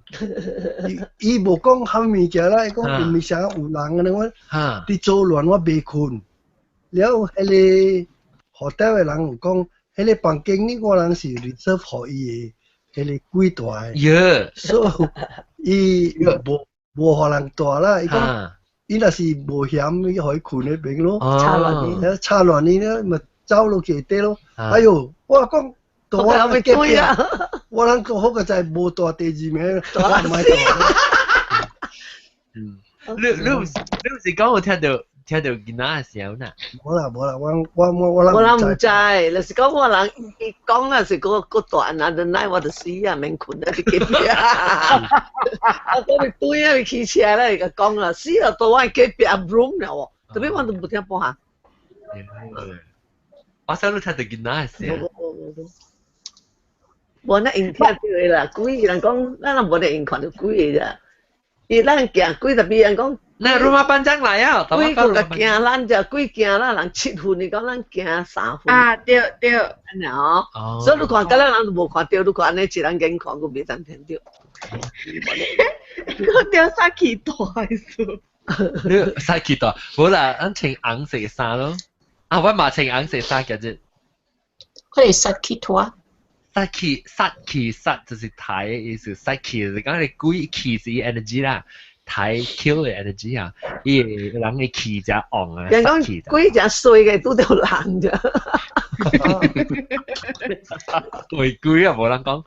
伊伊無講啥物件啦，伊講因為啥有人按呢，我佇做亂我袂睏。了，彼個 hotel 的人有講，彼個房間呢，我人是 reserve 予伊的，彼個鬼住的。喲。所以伊無無予人住啦，伊講伊若是無嫌，伊予伊睏彼邊咯。吵亂伊，吵亂伊咧，咪走落去底咯。哎喲，我講，我隔壁，我人講好個在無住第二名，我毋愛住。嗯，你你毋是你毋是講有聽著聽著囡仔的聲呐？無啦無啦，我我我我我人毋知，就是講我人伊講啦是閣閣大啊，陣來我就死啊，免睏啊，佇隔壁啊。我講伊對啊，伊騎車咧，伊就講啦，死啦，到我隔壁 room 了喎，特別我都無聽半項。我想你聽著囡仔的聲。無那用聽著的啦，鬼人講，咱人無得用看著鬼的咋。伊咱驚鬼，特別人講。那 rumah panjang 來啊！鬼閣較驚咱遮，鬼驚咱人七分，伊講咱驚三分。啊對對。按呢吼，所以你看，敢若人都無看著，你看按呢一人眼看，閣袂當聽著。閣著殺氣大數。你殺氣大，無啦，咱穿紅色衫咯。啊，我嘛穿紅色衫今日。佢係殺氣大。殺氣殺氣殺就是抬的意思，殺氣就是講你鬼氣是 energy 啦。太 kill 的 energy 啊，伊人的氣才旺啊。人講鬼誠衰的拄著人咋。對鬼啊，無人講。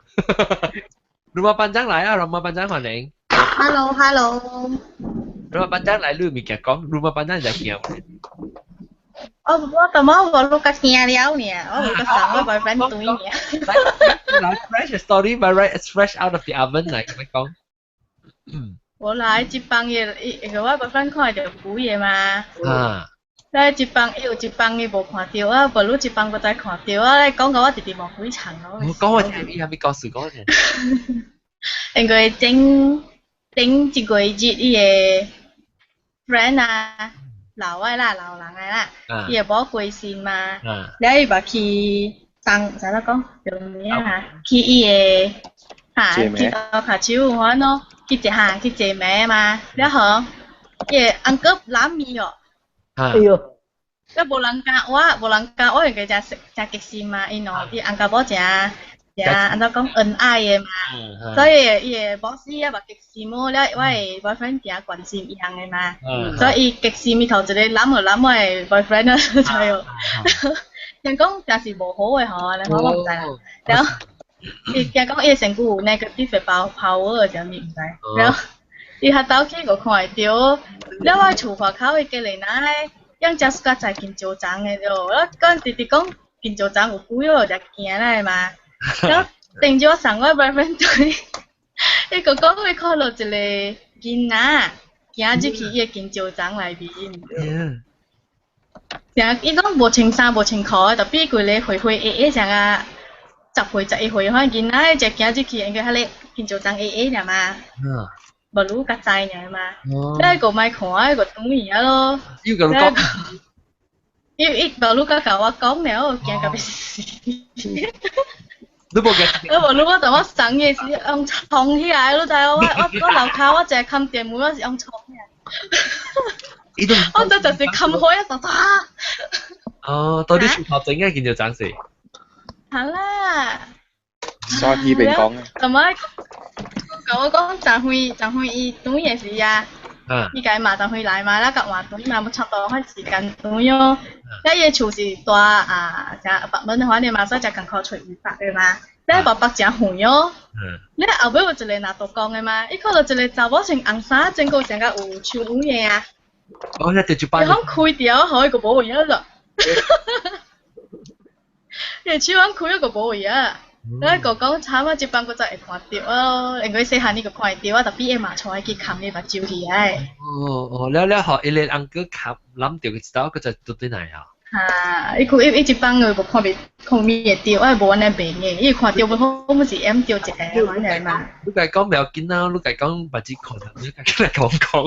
Rumah panjang 來啊，Rumah panjang 歡迎。 Hello hello。 Rumah panjang 來，你有物件講，Rumah panjang 就驚。我我感覺我錄個聽了呢，我有個送我 boyfriend 對呢。來 fresh story by right, it's fresh out of the oven 來，咁樣講。我來這幫伊，伊個我 boyfriend 看著鬼的嘛。啊。咧這幫伊有一幫伊無看著啊，無你這幫閣再看著啊，咧講到我直直毛幾層咯。我講我聽，伊啥物故事講我聽。因為頂頂一個月伊的 friend 啊，老的啦，老人的啦，伊會某過身嘛，了伊嘛去當，怎樣講？叫咩啊？去伊的哈，去到跤手款咯，去一下去坐名嘛，了後伊的 uncle 攬面哦。哎喲！了無人敢我，無人敢我，因為誠誠激心嘛，因哦，伊 uncle 某誠按怎講恩愛的嘛，所以伊的某死啊嘛激心哦，了我的 boyfriend 定關心伊樣的嘛，所以伊激心伊頭一個攬就攬我的 boyfriend 啊，知無？聽講真是無好的吼，按呢我毋知啦。了伊驚講伊的身軀有 negative power 啥物毋知，了伊較早去個看會著，了我厝外口的隔離那咧，養只較在金蕉欉的著，我講直直講金蕉欉有鬼哦，就驚咧嘛。了頂住我送我 boyfriend 對，伊個講伊看到一個囡仔行入去伊的金蕉欉內面。成伊講無穿衫無穿褲的，特別規个灰灰黑黑像啊10歲11歲款囡仔，一行入去應該彼個金蕉欉黑黑爾嘛，無愈較知爾嘛。你個莫看，個轉去啊咯。伊有共你講。伊伊無愈較共我講了，我驚甲欲死。你無驚？我無愈我當我送伊時用衝起來，你知無？我我我樓跤我一個冚電門，我是用衝起來。我這就是冚開啊！唰唰。哦，到底樹頭整個見就長死。好啦。所以邊講啊？同埋，共我講，昨昏昨昏伊轉的時啊，伊家媽昨昏來嘛，咱共換轉嘛，無差不多款時間轉哦。咱伊的厝是大啊，誠北門的話，你嘛所以誠艱苦揣伊北的嘛。咱北北誠遠哦。你後尾有一個拿督公的嘛，伊看到一個查某穿紅衫，整個成個有手腕的啊。哦，那就伊講開掉，予伊個無位啊了。伊手腕開個無位啊。咱個講慘啊！這班閣才會看著啊，因為細漢你閣看會著啊，特別會嘛帶去崁伊目睭去哎。哦哦，了了予伊个翁哥崁攬著伊一道，閣再倒轉來啊。哈，伊佢伊伊這班佢無看袂看物會著，我無按呢袂嘅，伊看著無好，我是掩著一個按呢嘛。你共講袂要緊啊，你共講目睭看，你共來講講。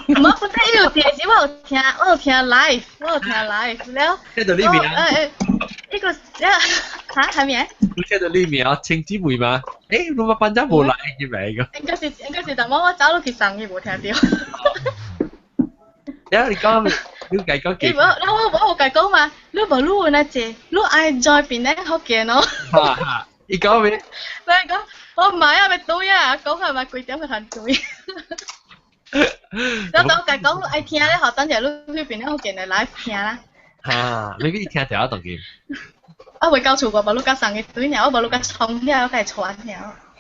無，本身伊有電視，我有聽，我有聽 live，我有聽 live 了。聽到你名。欸，呢個嚇係咪？你聽到你名清姊妹嗎？欸，你乜班長無來入來個？應該是應該是，但我我走落去送伊無聽著。了你講，你共講幾？你無，我我有共講嘛？你無你有哪濟？你愛在邊咧福建哦。哈哈，伊講咩？你講我唔係啊，欲對啊，講係咪幾點去通對？我都共講，愛聽咧，予等陣你去邊咧福建的來聽啦。哈，你去聽著當今。我未到厝我無你共送伊對爾，我無你共衝遐，我共伊傳爾。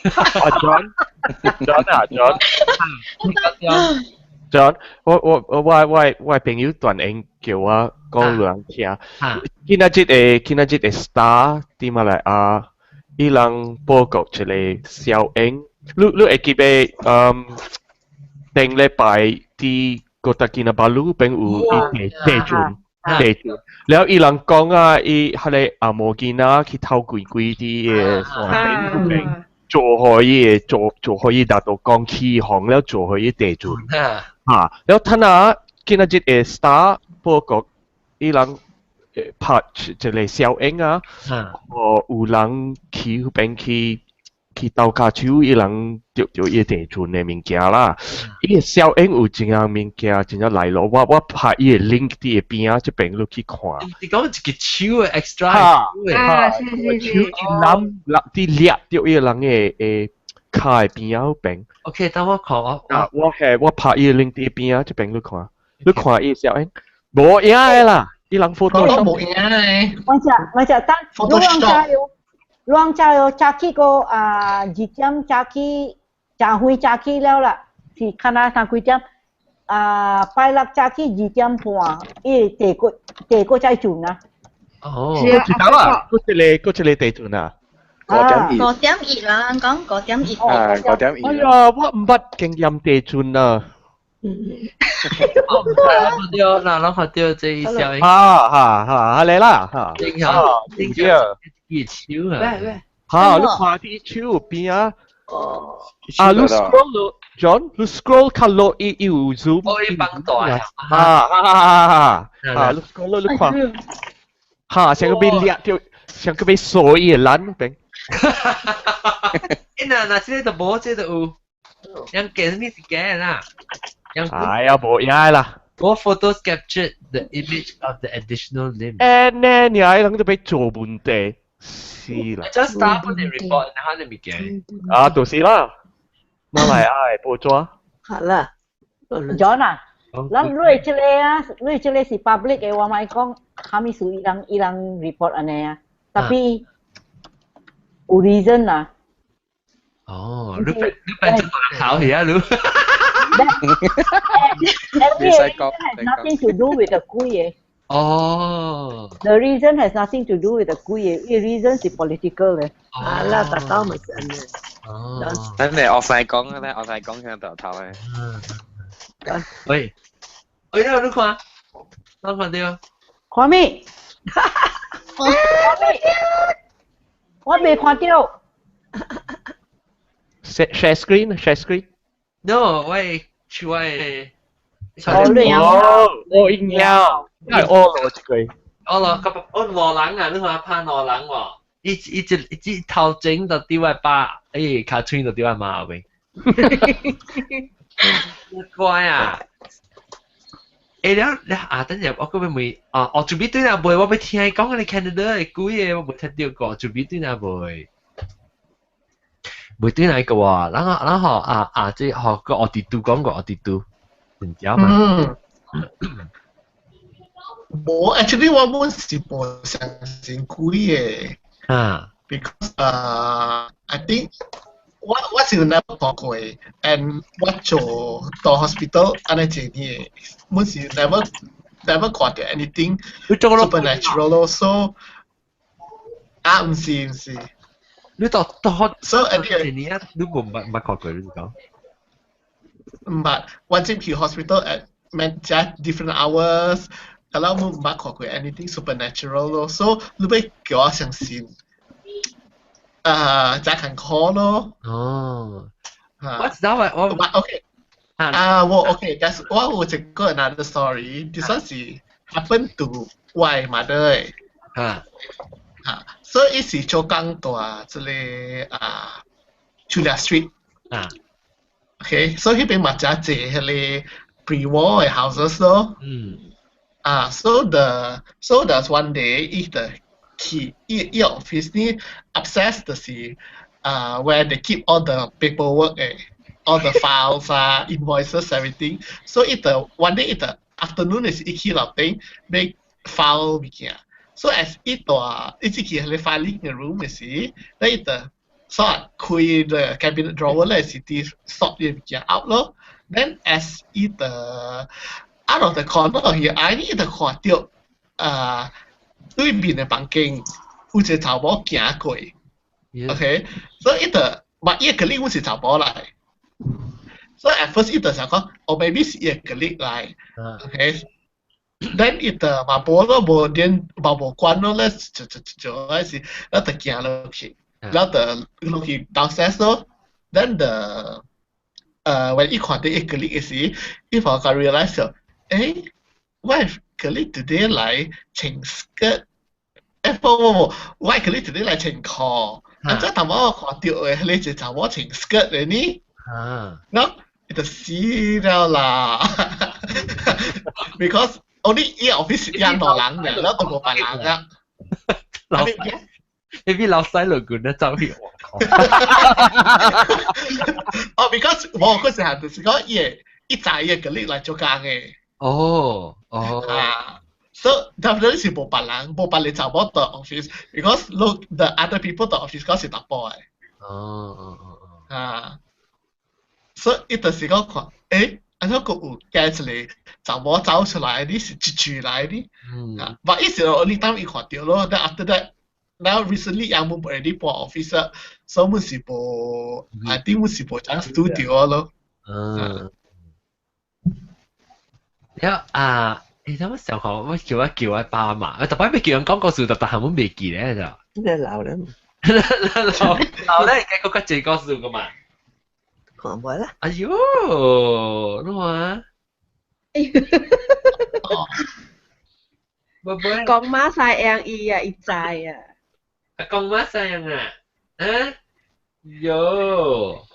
阿 John John 啊 John John，我我我我我朋友斷言叫我講兩聽。今仔日的今仔日的 Star 佇馬來亞，伊人報告一個小英，你你會記得嗯頂禮拜佇哥打基納巴魯邊有一個地震。地震，了伊人講啊，伊彼个阿毛囡仔去偷鬼鬼佇个山頂邊，做予伊个做做予伊達到講起哄了，做予伊地震。哈，了趁啊，今仔日的 Star 報告，伊人拍一個小影啊，哦，有人去彼邊去。去鬥跤手，伊人著著伊地陣的物件啦。伊的小影有一樣物件真正來咯，我我拍伊的 link 佇伊邊仔這邊你去看。你講一個手的 extra 哈，哈，手一攬攬佇掠著伊個人的的跤的邊仔邊。 OK，等我看我。啊，我係我拍伊的 link 佇邊仔這邊你看，你看伊小影，無影的啦，伊人 Photoshop 無影的。我只我只等，你加油。攏早哦，早起個啊2點早起，誠遠早起了啦，是較若三幾點？啊，拜六早起2點半，伊地過地過再轉啊。哦，閣一道啊，閣一个閣一个地震啊。5.1。5.1啦，人講5.1。啊，5.1。哎呀，我毋捌經驗地震啊。我毋知我看著，嗱，咱看著這小影。哈哈哈，來啦，哈。正好，正好。伊手啊！哈，你看佇手邊啊？哦。啊，你 scroll 落，John，你 scroll 較落伊伊有 zoom。哦，伊放大啊！哈哈哈哈哈！你 scroll 落你看，哈，像個欲掠著，像個欲掃伊的欄邊。欸，若若這個就無，這個就有。人假你是假啦。哎呀，無影啦。我 photos captured the image of the additional limb。欸，呢，你愛人就欲做問題。是啦。 Just start 本 report，然後你物件。啊，就是啦。馬來亞的報紙。好啦。 John 啊，咱你這個啊，你這個是 public 的，我莫講，啥物事伊人伊人 report 按呢啊，tapi 有 reason 啦。哦，你變你變做人頭去啊，你。 Every reason has nothing to do with the 鬼的。哦。 The reason has nothing to do with the 鬼的，伊 reason 是 political 的。啊啦，大家咪是按呢。哦。咱嚟 offline 講，咱 offline 講向頭頭嘅。喂，喂，你看，你看到？看咩？看咩？我未看到。 Share screen, share screen。 No，我手的。哦，我應了，係我攞一個。我攞個我兩人啊，你看拍兩人喎，伊伊一伊只頭前就佇我爸，欸，跤喙就佇我媽後邊。乖啊！欸了了啊，等陣我閣欲問啊，哦，準備對哪袂？我欲聽伊講你 Canada 的鬼个，我無聽著過，準備對哪袂？袂對哪個喎？然後然後啊啊，這學個奧迪都講過奧迪都，唔知嘛？嗯。無，actually 我本是無相信鬼的。啊。 Because I think 我我是 never 看過，and 我做到 hospital 按呢一年，本是 never never 看著 anything supernatural 咯，so 啊毋是毋是。你到到 so at the 一年你無捌捌看過你講？毋捌，我進去 hospital at 免遮 different hours，kalau 冇捌看過 anything supernatural 咯，so 你欲叫我相信，啊，遮艱苦咯。哦。我知道我我 OK 啊，我 OK，that's 我有一個 another story，this one 是 happen to 我 mother 的。啊。啊，所以伊是做工佇這个啊 Chulia Street。啊。 OK，所以彼邊嘛誠濟彼个 pre-war 的 houses 咯。嗯。啊，so there's one day 伊就去伊伊 office 呢 upstairs 就是啊 where they keep all the paperwork 的，all the files 啊，invoices everything。So 伊就 one day 伊就 afternoon 的時伊去樓頂欲 file 物件。So as 伊佇伊入去彼個 filing 的 room 的時，咧伊就 sort 開 the cabinet drawer 咧是佇 sort 啲物件 out 咯。Then as 伊就 out of the corner of his eye，伊就看著啊對面的房間有一個查某行過。OK，所以伊就，嘛伊的 colleague 阮是查某來。所以 at first 伊就想講，哦 maybe 是伊的 colleague 來。OK。then 伊就嘛無咯，無連嘛無管咯，咧就就就開始，咧就行落去，然後就落去 downstairs 咯。Then the when 伊看著伊 colleague 的時，伊忽然 realize 咗，誒，我 colleague today 來穿 skirt，誒不不不，我 colleague today 來穿褲，啊這頭我看著的彼個一個查某穿 skirt 的呢，然後伊就死了啦，because only 伊 office 一兩人爾，然後都無別人啊。老細，你比老細落管咧走去我靠。哦，because 我嗰時候就是講伊會伊知伊個 colleague 來做工的。哦哦。啊，so definitely 是無別人，無別個查某佇 office，because look the other people 佇 office 嗰是查埔的。哦哦哦哦。啊，所以伊就是講看，誒，按怎閣有加一個查某走出來，你是一住來的？嗯。啊，but 伊是 only time 伊看著咯，then after that。Now recently 也冇 already 搬 office，所以阮是無，I think 阮是無講 studio 咯。嗯。了啊，你等我想看，我叫我叫我爸媽，我特擺欲叫人講故事，特特係阮袂記咧就。你老咧？老老咧，該閣較濟故事個嘛。看無啦。哎喲，你看。無講馬西樣伊啊，伊知啊。講馬西樣啊？啊？喲。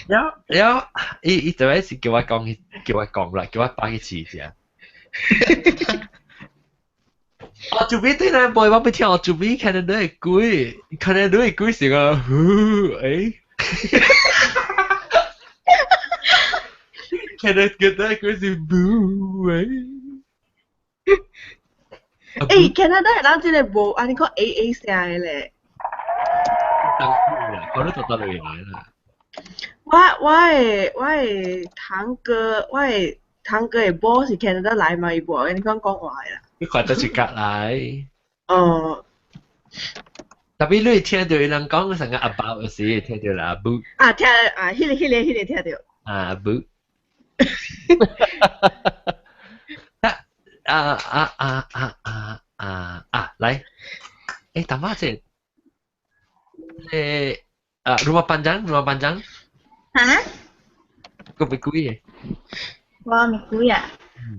了了，伊伊就係是叫我講，叫我講啦，叫我幫伊試下。我做咩對咧？boy，我不聽我做咩 Canada 的鬼，Canada 的鬼是個，誒，Canada 的鬼是 boo 誒。欸，Canada 人真係無按呢個 A A 聲的咧。我都讀得嚟來啦。我的堂哥的某是 Canada 來嘛，伊無按呢講講話啦。你看得是隔來。哦。特別你聽到人講成個阿爸有時聽到啦阿母。啊，聽啊，彼個聽到。啊，阿母。啊啊啊啊啊啊啊！來，誒，等下先。誒，啊，rumah panjang, rumah panjang。嚇？個咪鬼嘅？我咪鬼啊！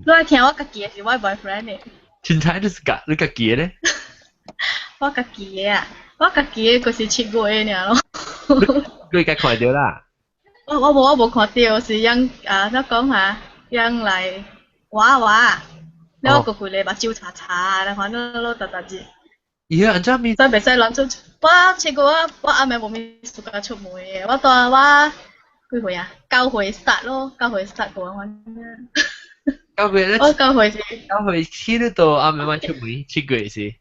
你愛聽我家己的是我 boyfriend 的。凊彩你是家你家己的咧？我家己的啊，我家己的就是7月爾咯。你該看到啦。我無看到，是人啊，怎講下，人來畫畫，了我閣規個目睭擦擦，然後反正攏逐逐日。伊按怎咪？所以袂使亂出。我7月我暗暝無咪暑假出門的，我帶我幾歲啊？9歲殺咯，9歲殺過反正。 9歲咧？我9歲是。9歲去你到暗暝晚出門，7月是。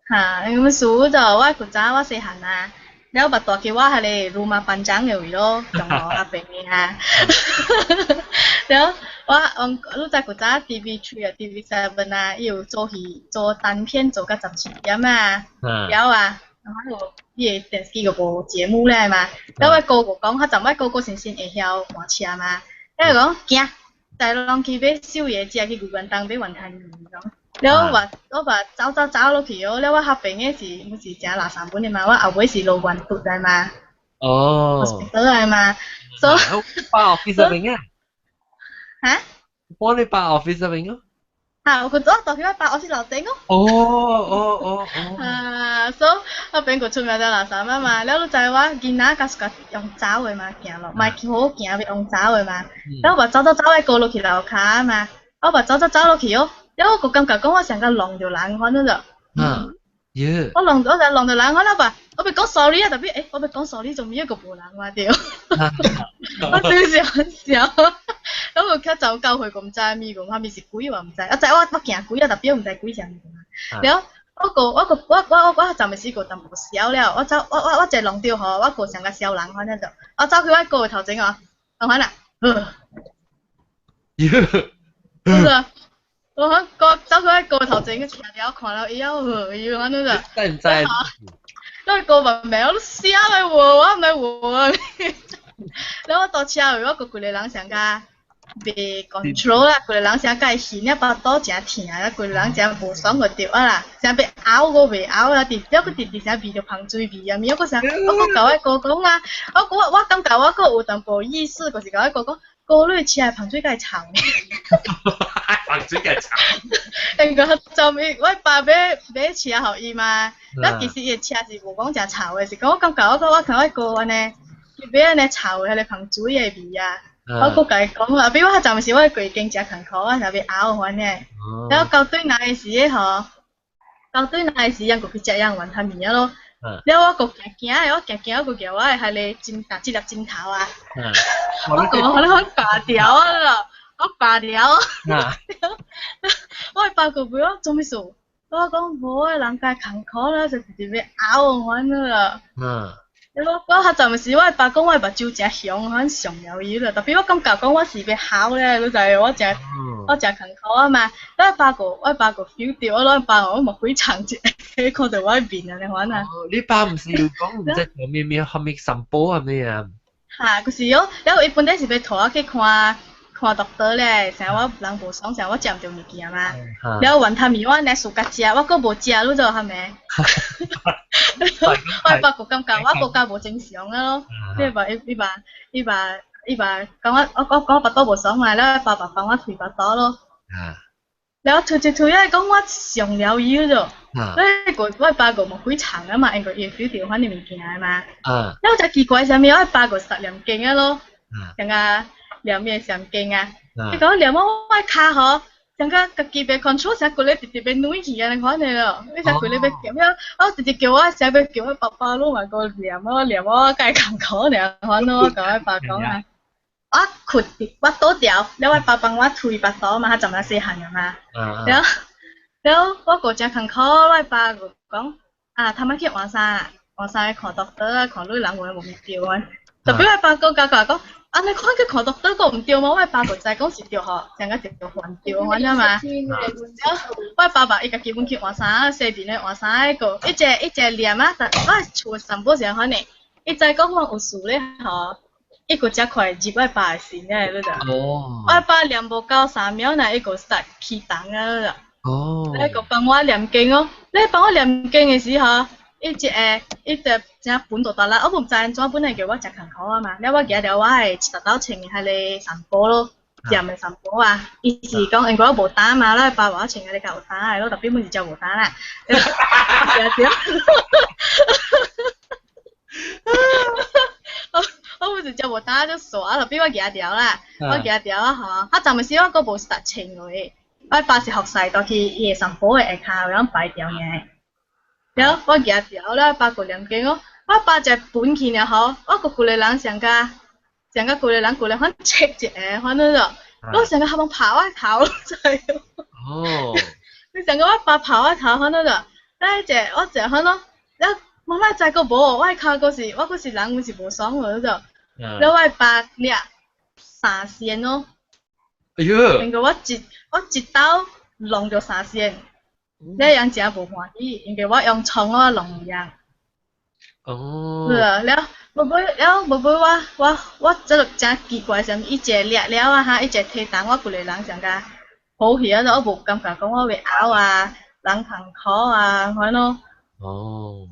嚇，因為數就我古早我細漢啊，了捌帶去我彼个 rumah panjang 的位咯，中學阿伯的啊。了我你知古早 TV3 啊 TV7 啊，伊有做戲做單片做到12點啊，了啊，然後伊个電視機就無節目咧嘛。了我哥哥講，較陣我哥哥先先會曉換車嘛，了伊講行，帶攏去買宵夜食，去牛丸東買雲吞麵講。了我嘛走走走落去哦，了我合邊的是毋是誠垃圾本的嘛，我後尾是路源拄來嘛。哦。倒來嘛，所以。爸 office 邊啊？嚇？幫你爸 office 邊哦。嚇！我我去我爸 office 樓頂哦。哦哦哦哦。啊，所以我邊個出名在垃圾啊嘛，了你知我囡仔較喜歡用走的嘛，行路，莫好行，欲用走的嘛。了我嘛走走走的過落去樓跤嘛，我嘛走走走落去哦。了我個感覺講我成個弄著人，反正就。嗯，耶。我弄我就弄著人，我啦我欲講 sorry 啊，特別我欲講 sorry 做咩個無人嘛對。我真是很笑，咁我較早9歲個毋知物個，啥物是鬼我毋知，啊知我驚鬼啊，特別毋知鬼啥物嘛。了，我個我個我我我我暫時個淡薄痟了，我走我我我一弄著吼，我個成個痟人反正就，我走去我哥的頭前哦，我反啦，是我講哥走去我哥頭前，徛了看了伊了，伊反正就。知毋知？那個問名我都寫來喎，我毋知喎。然後我到車位，我閣規個人上甲袂 control 啦，規個人上甲伊耳啊腹肚誠疼啊，規個人誠無爽個著啊啦，誠欲嘔閣袂嘔啊，直了閣直直誠味著芳水味啊，物我閣啥，我閣共我哥講啊，我我我感覺我閣有淡薄意思，就是共我哥講，哥你車的芳水敢會臭呢？芳水敢會臭？因為就咪我爸買買車予伊嘛，那其實伊的車是無講誠臭的，是講我感覺我我看我哥按呢，伊買按呢臭的彼個芳水的味啊，我閣共伊講啊，比我較暫時我過經誠艱苦，我若欲嘔反正，然後到對來的時吼，到對來的時，人閣去食樣雲吞麵啊咯。了我閣行行的，我行行我閣舉我的彼個針頭，這粒針頭啊，我講我咧拔掉啊啦，我拔掉。我爸閣問我做咩事，我講無啊，人家艱苦啦，就直直欲嘔反正啦。我我較陣時，我爸講我目睭誠紅，反上了伊啦。特別我感覺講我是欲哭咧，你知我誠我誠艱苦啊嘛。我爸閣我爸閣 feel 著，我攏爸我嘛幾長一個，看著我面按呢款啊。你爸毋是有講毋知做咩咩，啥物散步啊咩啊？哈，就是哦，了伊本來是欲帶我去看看 doctor 咧，成我人無爽，成我食毋著物件嘛。了雲吞麵我按呢暑假食，我閣無食，你知影咩？我爸閣感覺我閣較無正常啊咯，你爸伊伊爸伊爸伊爸講我我我講腹肚無爽嘛，了爸爸幫我推腹肚咯。了推推推啊，講我上了伊咗，我個我爸閣無幾長啊嘛，因為伊會 feel 著反正物件嘛。了才奇怪啥物，我爸閣實念經啊咯，像啊念咩念經啊，伊講念我我跤吼，上個家己袂 control，成骨力直直欲軟去啊！你看你咯，你成骨力欲叫，我直直叫我成欲叫我爸爸攏嘛閣念我念我，該艱苦爾，反正我共我爸講啊。我睏佇我倒掉，了我爸幫我推腹肚嘛，較陣仔細漢個嘛。了了我閣誠艱苦，我爸就講啊，頭仔去換衫，換衫去看 doctor，看你人有無毋對啊。特別我爸閣甲我講。啊！你看去看 doctor 閣毋對嗎？我爸就知講是著吼，上個著還著，反正嘛。了，我爸爸伊家己本去換衫，洗面咧換衫，個一隻一隻念啊，但我厝散步時款呢，伊知講我有事咧吼，伊閣遮快入我爸的心咧，你知？哦。我爸念無夠3秒，若伊閣 start 起動啊，你知？哦。你閣幫我念經哦，你幫我念經的時候。伊一個，伊就正本就得啦，我毋知按怎本來叫我食艱苦啊嘛，了我舉著我的一大兜穿的彼个三寶咯，踮的三寶啊，伊是講因為我無膽嘛，了爸話我穿彼个較有膽的，咯特別阮是食無膽啦，對對。我我毋是食無膽就傻，特別我舉著啦，我舉著啊吼，啊暫時我閣無實穿落去，我爸是服侍倒去伊的三寶的下跤，然後排掉爾。了，我舉著了，爸閣念經哦，我爸食本去了吼，我閣規个人上甲上甲規個人規個反切一下，反正就，我上甲合攏拍我頭，知哦。你上甲我爸拍我頭，反正就，咱一我一反正，了媽媽知閣無，我的跤閣是我閣是人，阮是無爽無就，了我爸掠三仙哦。哎喲！因為我一刀弄著三仙。你樣真無歡喜，因為我用葱我弄伊啊。哦。是啊，了，無尾了，無尾我我我這個真奇怪，啥物？伊一个掠了啊哈，伊一个提重，我規個人上甲好去啊，我無感覺講我會嘔啊，人艱苦啊，反正。哦。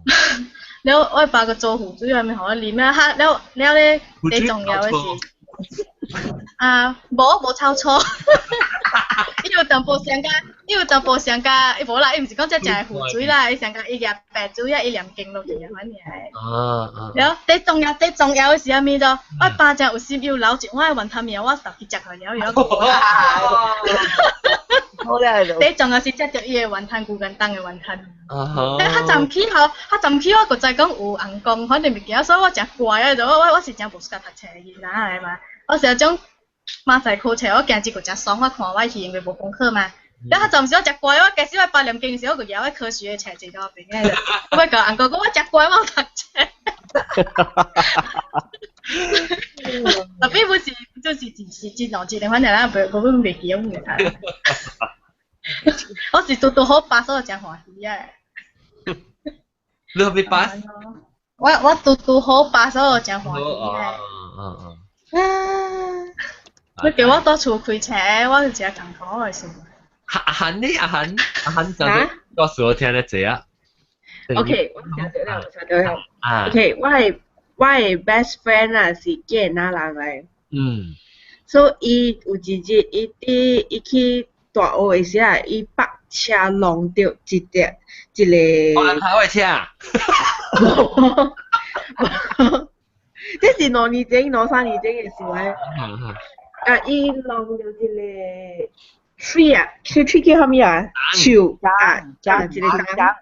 了，我爸閣做符水啥物，予我啉啊，哈了了咧，最重要的是。啊，無無抄錯，伊有淡薄上加，伊有淡薄上加，伊無啦，伊毋是講這食的符水啦，伊上加伊舉白水啊，伊念經落去啊，反正。啊啊。了，最重要最重要的是啥物就？我爸真有心，伊有留一碗雲吞麵，我就去食去了，伊好咧，最重要是食著伊的雲吞，牛肝凍的雲吞。啊但較早起吼，較早起我閣知講有紅光，反正物件，所以我誠乖啊，就我我我是誠無喜歡讀冊的囡仔來嘛。我是那種馬賽克冊，我今日閣誠爽，我看我去因為無功課嘛。了較早時我誠乖，我假使我爸念經時，我就舉我科學的冊坐佇邊個，我欲共翁公講我誠乖，我有讀冊。特別不是就是是真兩真，反正咱袂無袂記得阮會我是拄拄好 pass，我誠歡喜啊！你何欲 pass？我我拄拄好 pass，我誠歡喜啊！嗯啊！你叫我佇厝開車，我是誠艱苦的事。阿韓呢？阿韓阿韓就多數我聽得濟啊。 OK，我聽著了，我聽著了。啊。 OK，我的 best friend 啊是越南人來。所以伊有一日，伊佇伊去大學的時啊，伊泊車弄著一隻一個。我頭的車。這是2年前、2、3年前的事來。啊！伊弄著一個 tree 啊，tree 叫啥物啊？樹啊，啊，一個樟。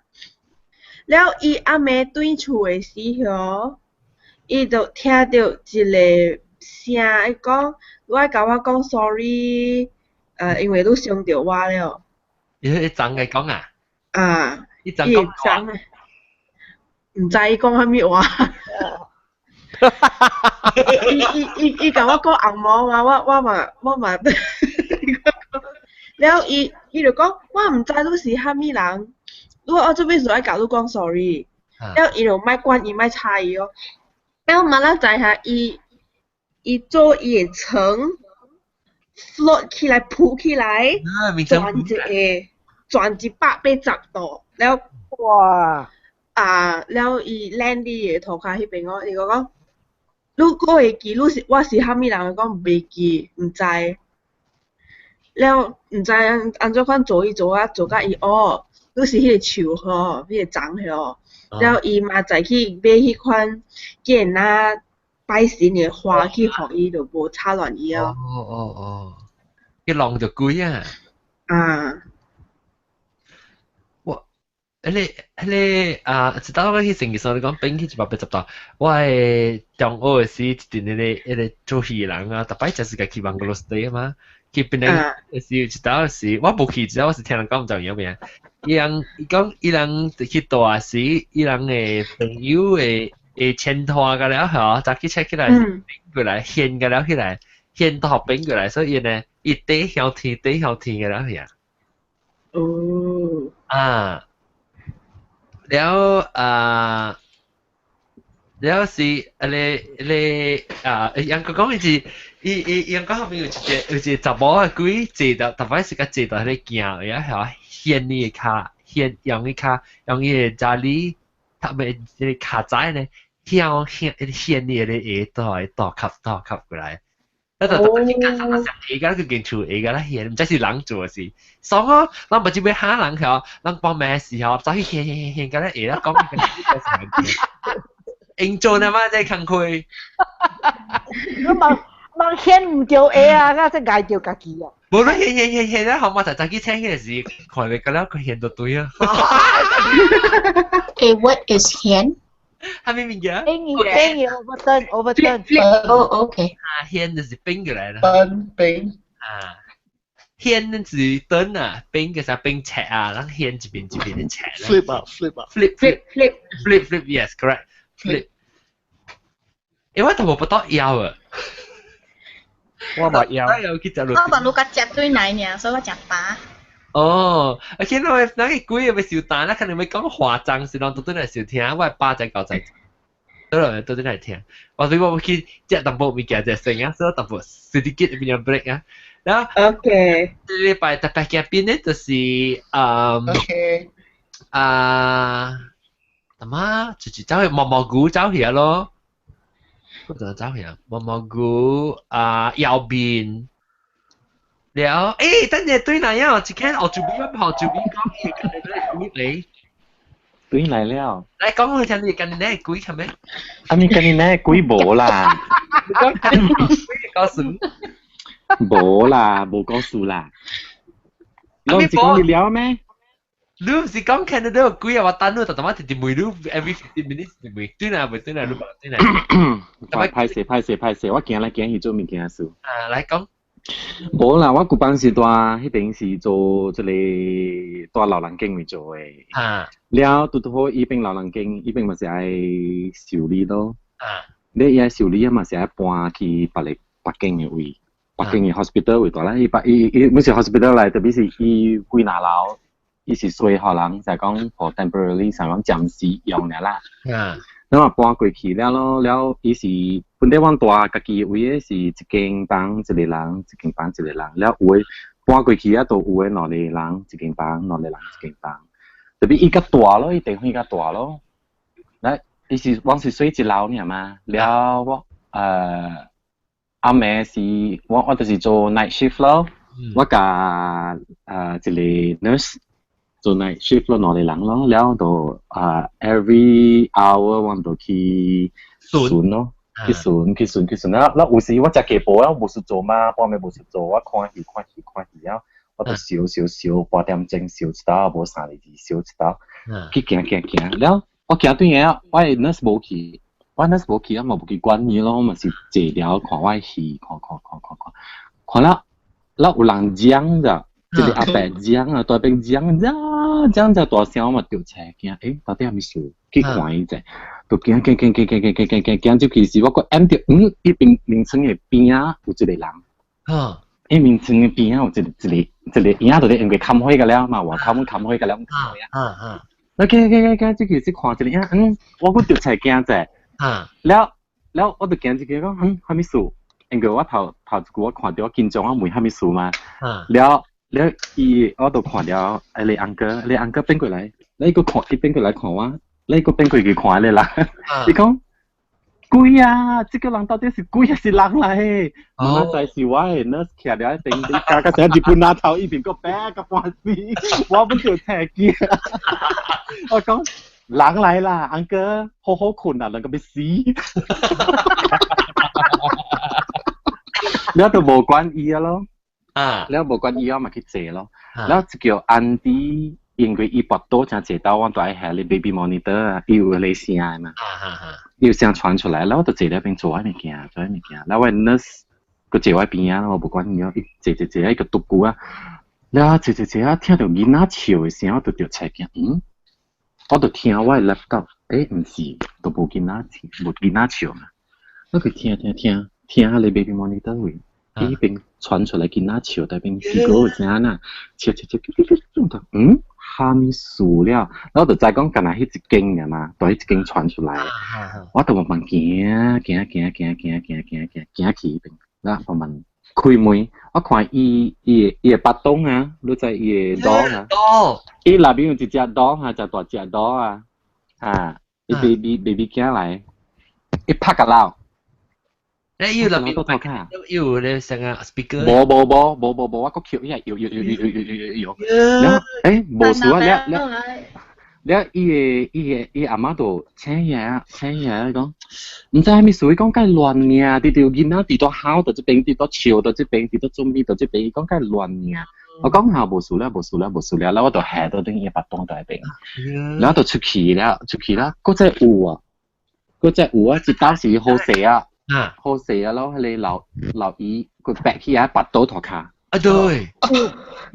了，伊暗暝轉厝的時候，伊就聽著一個聲，伊講：你愛共我講 sorry，因為你傷著我了。伊怎個講啊？啊，伊怎講話？毋知伊講啥物話。伊伊伊伊共我講紅毛嘛，我我嘛我嘛，了伊伊就講我毋知你是啥物人，我我做咩事愛共你講 sorry，了伊就莫管伊莫睬伊哦。了嘛咱知下伊伊做伊的床 float 起來浮起來，轉一個轉180度，了哇！啊，了伊 land 佇伊的塗跤彼邊哦，伊就講，你閣會記你是我是啥物人？伊講袂記，毋知。了毋知按按怎款做伊做啊，做甲伊哦，你是彼個樹吼，彼個樟吼。了伊嘛再去買彼款見仔拜神的花去予伊，就無吵亂伊哦。哦哦哦，伊弄著鬼啊！啊。我，彼个啊，一道我去成日上你講變去180度，我的中學時一陣彼个做戲人啊，逐擺就是家去 bungalow stay 啊嘛，去檳城時有一道是，我無去，只我是聽人講毋知有影。伊人伊講伊人去蹛時，伊人的朋友的會牽拖個了吼，早起 check 起來變過來，現個了起來，現都變過來，所以呢，伊底向天底向天個了去啊。哦。啊。了啊，了是啊咧咧啊，人講講伊是，伊伊伊人講後面有一個查某仔鬼坐到，逐擺是甲坐到彼个鏡，然後掀伊个跤，掀用伊跤，用伊个查理，他們彼个跤仔呢，向向掀伊个下倒倒吸倒吸過來。咱就逐擺去較上下個佢間厝下個啦掀，毋知是人做的是，爽哦，咱毋知欲嚇人吼，人幫咩時候走去掀掀掀，甲咱下啦講。應做呢嘛，這工課。你望望掀毋著下啊，啊，這礙著家己啊。無你掀掀掀掀咧，好嘛，就早起醒起來時，看袂到了，佢掀就對啊。欸，what is 掀？啥物物件？變變 overturn overturn。哦，OK。啊，掀就是變過來啦。變變。啊，掀就是轉啊，變個啥變斜啊，咱掀一邊一邊的斜。 Flip 啊，flip 啊。 Flip flip flip flip flip yes correct flip。因為我都無不到枵啊。我嘛枵。有去食我把路甲食對奶爾，所以我食飽。哦，啊，見到那個鬼欲受彈，那可能欲講華章時，攏都轉來收聽，我爸才九在，倒來都轉來聽。我對我去食淡薄物件，食先啊，所以淡薄sedikit punya break 啊。然後 OK，這禮拜特別嘉賓呢，就是 OK 啊，什麼就是走去毛毛菇走去咯，我怎走去啊？毛毛菇啊，右邊。了，欸，等陣對來啊，一間學做邊學做邊講嘢，跟你咧鬼嚟。對來了。來講我聽你跟你咧鬼係咩？啊，你跟你咧鬼無啦。你講鬼告訴。無啦，無告訴啦。你唔是講你了咩？你唔是講 Canada 有鬼啊？我等你，特特媽直直問你 every 15 minutes 問，對啦，未對啦，你講對啦。歹勢歹勢歹勢，我行來行去做物件事。啊，來講。無啦，我舊班時蹛彼邊是做這個蹛老人間位做的。啊。了拄拄好，伊爿老人間，伊爿嘛是愛修理咯。啊。你伊愛修理啊嘛是愛搬去別個北京的位，北京的 hospital 位蹛啦。伊北伊伊毋是 hospital 來，特別是伊幾若樓，伊是稅予人，就講 for temporarily，就講暫時用爾啦。啊。咱嘛搬過去了咯，了伊是本底阮蹛家己位的是一間房一個人，一間房一個人，了有的搬過去啊，都有的兩個人一間房，兩個人一間房。特別伊較大咯，伊地方較大咯。來，伊是阮是睡一樓爾嘛，了我暗暝是我我就是做 night shift 咯，我共一個 nurse 做 night shift 咯，兩個人咯，了就every hour 我就去巡咯，去巡去巡去巡，了了有時我食下晡啊，無事做嘛，半暝無事做，我看戲看戲看戲了，我就燒燒燒半點鐘燒一道，無三個字燒一道，去行行行，了我行對下，我的 nurse 無去，我 nurse 無去，我嘛無去管伊咯，我嘛是坐了看我的戲，看看看看看，看了了有人講著。一個阿伯講啊，大邊講講講只大聲，我嘛著起來驚，欸，到底啥物事？去看伊者，就驚驚驚驚驚驚驚驚驚，就其實我閣按著，嗯，彼邊眠床的邊仔有一個人，啊，伊眠床的邊仔有一個一個一個影，就咧因為冚火個了嘛，外口阮冚火個了，啊啊，我驚驚驚驚，這其實看一個影，嗯，我閣著起來驚者，啊，了了我就驚一個講，嗯，啥物事？因為我頭頭一句我看著我緊張，我問啥物事嘛，了。了伊我就看了，彼个 uncle，彼个 uncle 變過來，你閣看伊變過來看我，你閣變過去看彼个人，伊講鬼啊！這個人到底是鬼還是人來的？我知是我的 nurse 徛佇頂頂，加甲成日本拿頭，伊邊閣白甲半死，我本就聽見。我講人來啦，uncle，好好睏啊，人閣欲死。了就無管伊啊咯。啊，了無管伊我嘛去坐咯，了就叫安迪，因為伊跋倒正坐到，我都愛下咧 baby monitor 啊，伊有迄個聲的嘛，伊有聲傳出來，了我就坐咧邊做我物件，做我物件，了我 nurse 閣坐我邊仔，我無管伊哦，伊坐坐坐伊個獨孤啊，了坐坐坐啊，聽著囡仔笑的聲，我就著切驚，嗯，我就聽我的 laptop，欸，毋是，都無囡仔無囡仔笑嘛，我佢聽聽聽聽彼個 baby monitor 位。伊邊傳出來囡仔笑，那邊是個聲呐，笑笑笑，嗯，蝦米事了？然後就知講，干焦彼一間爾嘛，就彼一間傳出來，我就慢慢行行行行行行行行行去彼邊，然後慢慢開門，我看伊伊伊的腹東啊，你知伊的肚啊，伊內邊有一隻肚啊，誠大隻肚啊，啊，伊 baby baby 囝來，伊拍個鬧。你要入邊，要你成個 speaker。無無無無無無，我閣扣伊搖搖搖搖搖搖搖搖。了，欸，無事啊，了了了，伊个伊个伊阿媽就請伊啊，請伊啊，伊講，毋知啥物事，伊講介亂爾，直直有囡仔佇倒哭佇這邊，佇倒笑佇這邊，佇倒準備佇這邊，伊講介亂爾。我講下無事了，無事了，無事了，了我就下到頂伊腹東佇彼邊，了就出去了，出去了，閣再有啊，閣再有啊，一道是好勢啊。好勢啊！咯，彼個老老姨佢白起啊，腹肚塗跤。啊對，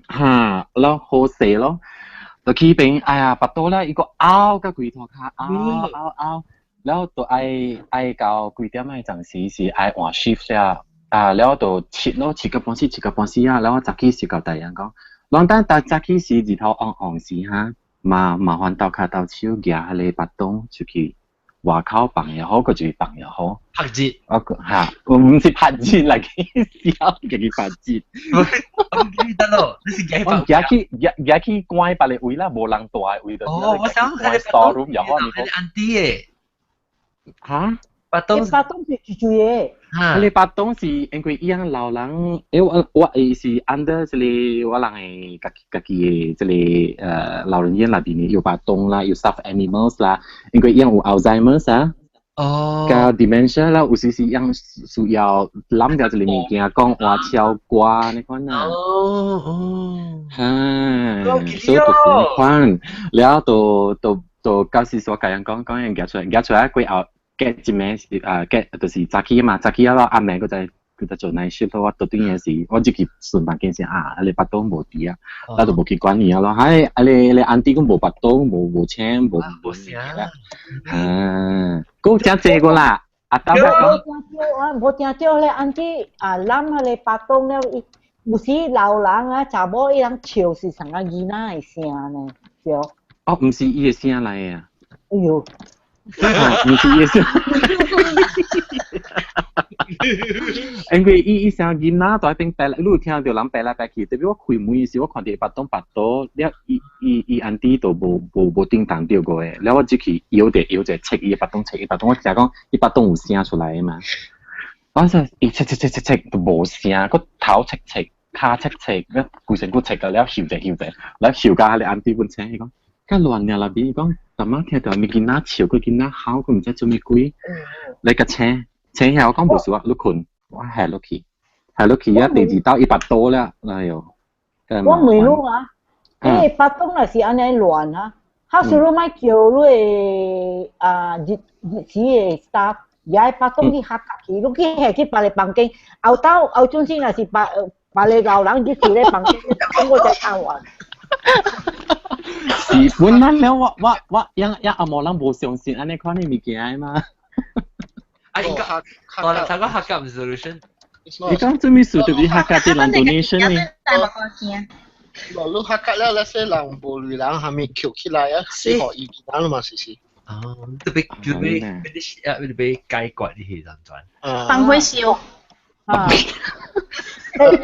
哈，咯好勢咯，就去邊，哎呀，腹肚咧，伊個拗甲規塗跤，拗拗拗，然後就愛愛到幾點仔陣時是愛換 shift 了，啊，然後就七咯，七個半時，七個半時啊，然後早起時甲大人講，攏等到早起時日頭紅紅時哈，嘛麻煩鬥跤鬥手舉彼個腹東出去。外口放又好，閣就是放又好。拍熱，我嚇，我毋是拍熱來去燒，家己拍熱。我唔記得咯，你是幾我行去行行去關別个位啦，無人住的位就。哦，我想關 store room 又好，你好。安迪的。嚇？腹東。腹東是住住的。彼个腹東是因為伊樣老人，欸我我伊是 under 這个我人的家己家己的這个老人院內邊的有腹東啦，有 stuffed animals 啦，因為伊樣有 Alzheimer's 啊。哦。佮 dementia 啦，有時是樣需要攬著一個物件，講話唱歌按呢款啊。哦哦。哈，所以就是按呢款，了就就就到時所共人講講樣舉出來，舉出來過後。隔一暝是啊，隔就是早起嘛，早起了暗暝閣再閣再做 night shift 我到頂個時，我入去順房間先啊，彼個腹東無佇啊，我就無去管伊啊咯。唉，彼個彼個安迪講無腹東，無無請，無無啥啦。啊，閣誠濟個啦，阿豆講。無聽著咧，安迪啊，攬彼個腹東了，伊有時老人啊，查某伊人笑是像個囡仔的聲呢，對。哦，毋是伊的聲來的啊。哎喲。毋是伊的聲，因為伊伊聲囡仔佇彼邊白來，你有聽著人白來白去，特別我開門時，我看著腹東腹肚，了伊伊伊安迪都無無無叮當著過的，了我入去搖者搖者，切伊腹東切伊腹東，我聽講伊腹東有聲出來的嘛，我說伊切切切切切都無聲，閣頭切切，跤切切，了規身軀切到了翕者翕者，了翕甲彼個安迪本醒，伊講較亂爾內邊，伊講。阿媽聽著物囡仔笑，閣囡仔哭，閣毋知做啥物鬼。來共請請起來，我講無事啊，你睏，我下落去，下落去啊！第二道伊腹肚了，哎喲。我問你啊，你腹東若是按呢亂啊，較少你莫叫你的啊日日時的 staff，也腹東去嚇去，你去下去別个房間，後頭後陣時若是別別个老人入去咧房間，我才看完。是本來了，我我我，樣樣阿毛人無相信按呢款的物件嘛。啊，伊講，我頭講客家毋是 solution。你講做咩事特別客家啲人 donation 呢？無你客家了，那些人無類人還沒捡起來啊，死予伊其他嘛是是。哦，特別特別特別解決呢啲難轉。放火燒。啊！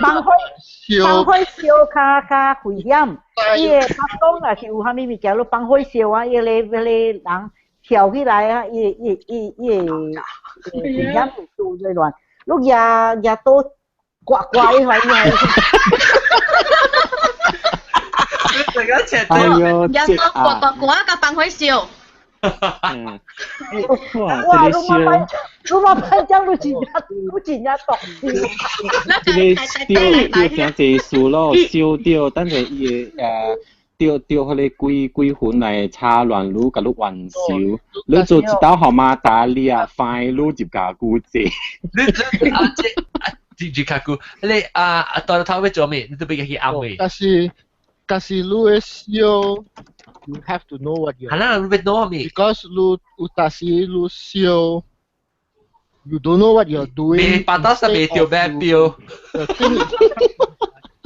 放火放火燒較較危險，伊个腹東若是有啥物物件，你放火燒啊，伊个彼個人跳起來啊，伊伊伊伊會危險會做最亂。你舉舉刀刮刮伊反應。哎喲，舉刀刮刮刮，佮放火燒。哇，這個燒。你嘛潘江，你真正你真正毒這個燒燒成濟數咯，燒掉，等陣伊會掉掉彼个鬼鬼魂來插亂滷，共你還燒。你做一道予馬達利啊，快滷入家具坐。你你啊這啊入家具，你啊啊大頭欲做咩？你都欲去暗嘅。但是你的燒，you have to know what you 係啦，你欲 know 咩？Because 你有當時你燒，you don't know what you're doing。未八到十未掉咩標？The thing is,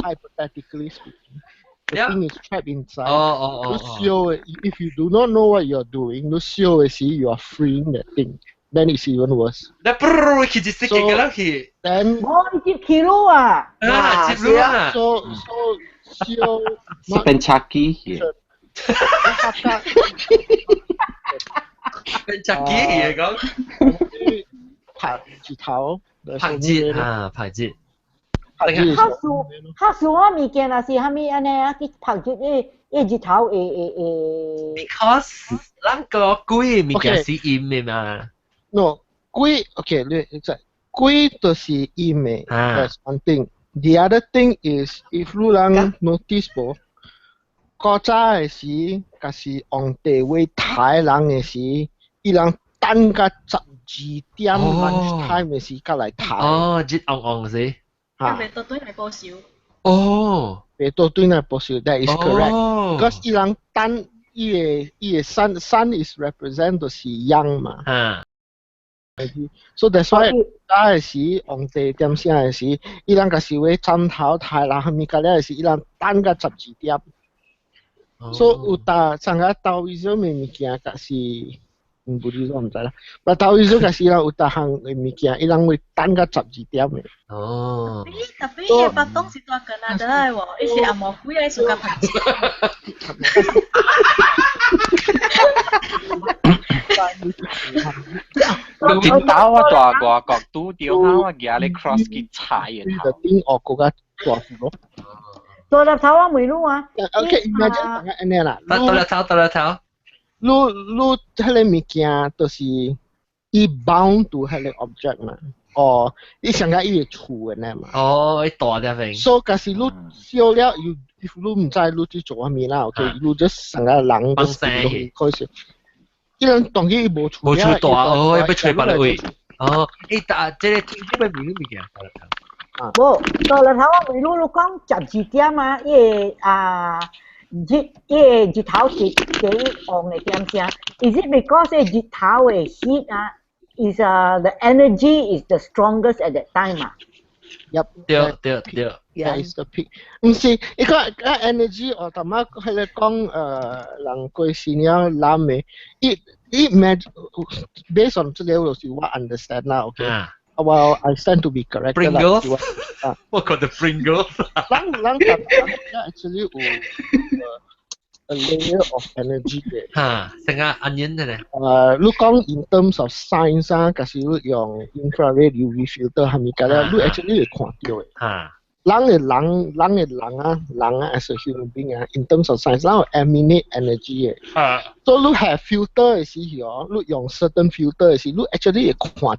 hypothetically speaking. The thing is trapped inside. 哦。你燒，if you do not know what you're doing, 你燒的時 you are freeing that thing. Then it's even worse. 那啵，去一識嘅啦去。 Then 我接起路啊！啊，接路啊！ So 燒是變車機去。變車機去講。拍日頭。拍日啊，拍日。較數較數我物件若是啥物按呢啊去曝日伊伊日頭會會會。 Because 咱個鬼物件是陰的嘛。 No，鬼 OK，你這鬼就是陰的。That's one thing. The other thing is if 你人 notice 無，古早的時，若是皇帝欲刣人的時，伊人等到12點 lunch time 的時，才來刣。哦，熱昂昂是。嚇！袂倒轉來報仇。哦，袂倒轉來報仇，that is correct。Because 伊人等伊個 sun is represent 就是陽嘛。So that's why 早的時，皇帝點聲的時，伊人若是欲斬頭刣人，啥物甲了的時，伊人等到十二點。所以有當上個道醫種的物件，若是毋不知我毋知啦。但道醫種若是伊人有逐項的物件，伊人會等到十二點的。哦。 Tapi 伊的巴東是蹛加拿大的喎，伊是紅毛鬼愛 suka 曝日。頂頭我蹛外國拄著下，我舉咧 cross 去踩的頭。頂學國家大咯。大粒頭我問你啊。 OK，imagine 按呢啦。大粒頭，大粒頭。你你彼个物件就是伊 bound to 彼个 object 嘛，哦，伊上個伊會厝的呢嘛。哦，伊大隻份。所以假使你燒了，you if 你毋知你去做啥物啦，OK，你 just 成個人都開始。伊人當然伊無厝。無厝大，哦，伊欲揣別个位。哦，伊大這個這個物物件大粒頭。無，大粒頭我問你，你講十二點啊，伊個啊。日伊個日頭是第一旺的點聲，is it because 日頭的 heat 啊，is the energy is the strongest at that time 啊？ Yep。對對對。 Yeah, is the peak。毋是，伊個個 energy 哦，淡仔彼个講人過身了攬的，伊伊 imagine based on 這個就是我 understand 啦，OK。Well, I stand to be corrected. Pringles？我覺得 Pringles。咱咱咱 actually 有 a layer of energy 的。嚇，成個 onion 的咧。你講 in terms of science 啊，假使你用 infrared UV filter 係咪個咧？你 actually 會看到的。人的人，人的人啊，人啊，as a human being 啊，in terms of science，咱有 emanate energy 的。所以你 have filter 的時候，你用 certain filter 的時，你 actually 會看到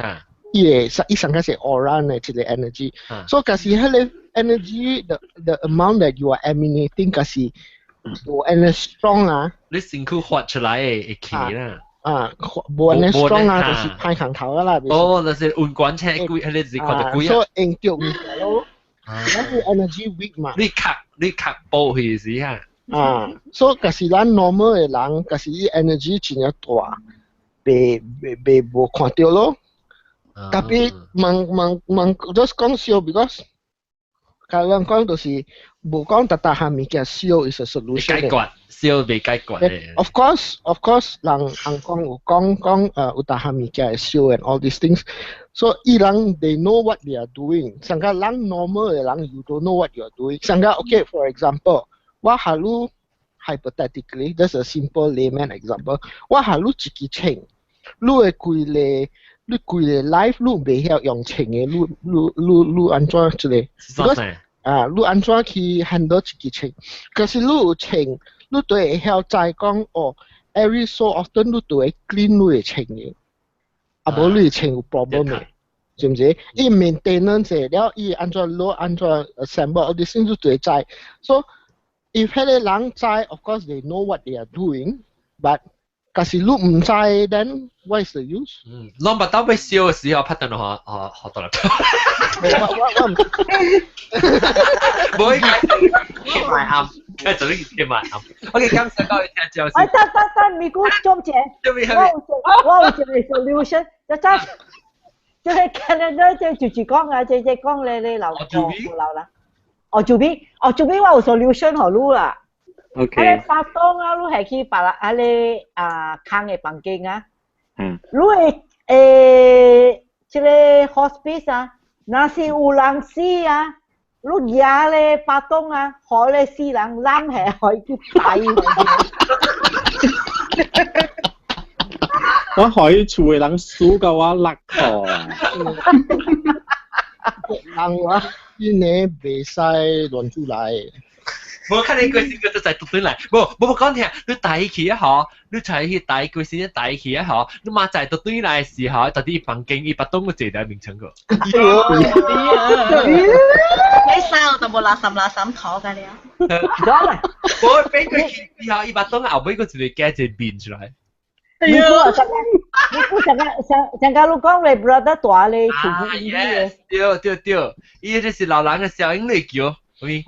的。伊會伊上個是 aura 的一個 energy。所以假使彼个 energy the amount that you are emanating 假使無按呢 strong 啊，你身軀發出來的會氣啦。啊，無按呢 strong 啊，就是歹空頭啦。哦，就是溫管車鬼，彼个是看著鬼啊。所以用著物件咯，咱是 energy weak 嘛。你卡你卡補去時啊。啊，所以假使咱 normal 的人，假使伊 energy 真正大，袂袂袂無看著咯。Tapi 問問問，just 講燒，because 甲人講就是無講逐逐項物件燒 is a solution。解決燒袂解決的。 Of course, of course，人人講有講講有逐項物件會燒 and all these things。So 伊人 they know what they are doing。上個人 normal 的人 you don't know what you are doing。上個 okay for example，我下路 hypothetically just a simple layman example，我下路一支秤，你的規个。你規个 life 你袂曉用秤的，你你你你按怎這个？啊，你按怎去 handle 一支秤？可是你有秤，你都會曉知講哦，every so often 你都會 clean 你的秤的。啊無你穿有 problem 嘅，知唔知？伊 maintenance 了，伊按怎攞按怎 assemble，啲先都會知。So if 彼个人知，of course they know what they are doing，but 假是你毋知，then what is the use？嗯，攏捌到欲燒的時候，拍電話學學到啦。我我唔，無應該貼埋暗，就呢貼埋暗。OK，感謝各位聽眾。哎，等等等，咪估中姐，我有一個 solution，就真，就是 Canada 這就是講啊，這這講咧咧留留啦。哦，做邊？哦，做邊我有 solution 予你啦。 OK。啊，巴東啊，你係去別啦，啊咧啊空的房間啊。嗯。你會這个 hospice 啊，若是有人死啊，你舉咧巴東啊，予咧死人攬下，予伊去拜。我予伊厝的人輸到我落褲啊！人我今年袂使亂出來。無看你規身個就在獨轉來，無無無講聽，你帶去啊吼，你帶去帶規身帶去啊吼，你媽在獨轉來的時候，到底房間伊巴東個坐佇眠床個。你衫就無垃圾垃圾塗㗎了。無俾佢去以後，伊巴東後尾個一個加一個面出來。你估上你估上個上上個你講你 brother 大咧，厝嘅。對對對，伊這是老人的小英來叫。咪，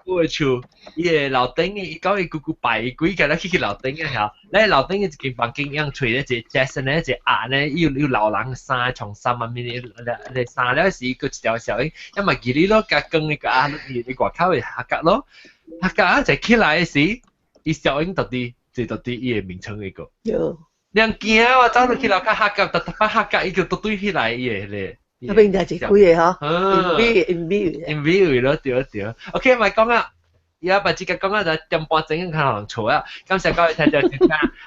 我的厝，伊个樓頂，伊講伊姑姑拜鬼，共咱去去樓頂啊嚇，咱樓頂的一間房間，樣揣咧一個 Jason 咧一個鴨咧，伊有老人衫床衫啊，物咧咧衫了時，閣一條小英，啊嘛記你咯，共光伊個鴨，佇外口的下角咯，下角啊，一起來的時，伊小英到底坐到底伊的眠床那個。兩驚我走落去樓跤下角，特特擺下角，伊就倒對起來伊的咧。那邊就係幾個嗬？唔比唔比唔比咯，對對。OK，咪講啊，而家把這個講啊，就點半鐘看人嘈啊。感謝各位聽眾收聽。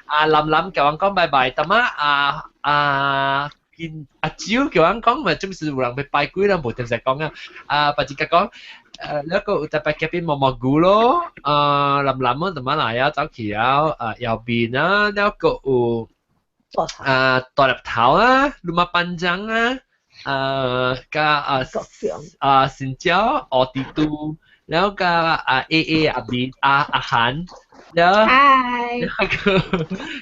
啊，林林叫阮講拜拜，淡仔啊啊見阿蕉叫阮講，咪總是有人欲拜鬼啦，無定時講啊。啊，把這個講，那個有特別隔壁毛毛菇咯，啊，林林啊，淡仔來啊，走去啊，啊，右邊啊，那個有啊大粒頭啊，魯馬班長啊。加啊啊新椒、奧迪都，然後加啊 A A 阿 B 阿阿韓，然後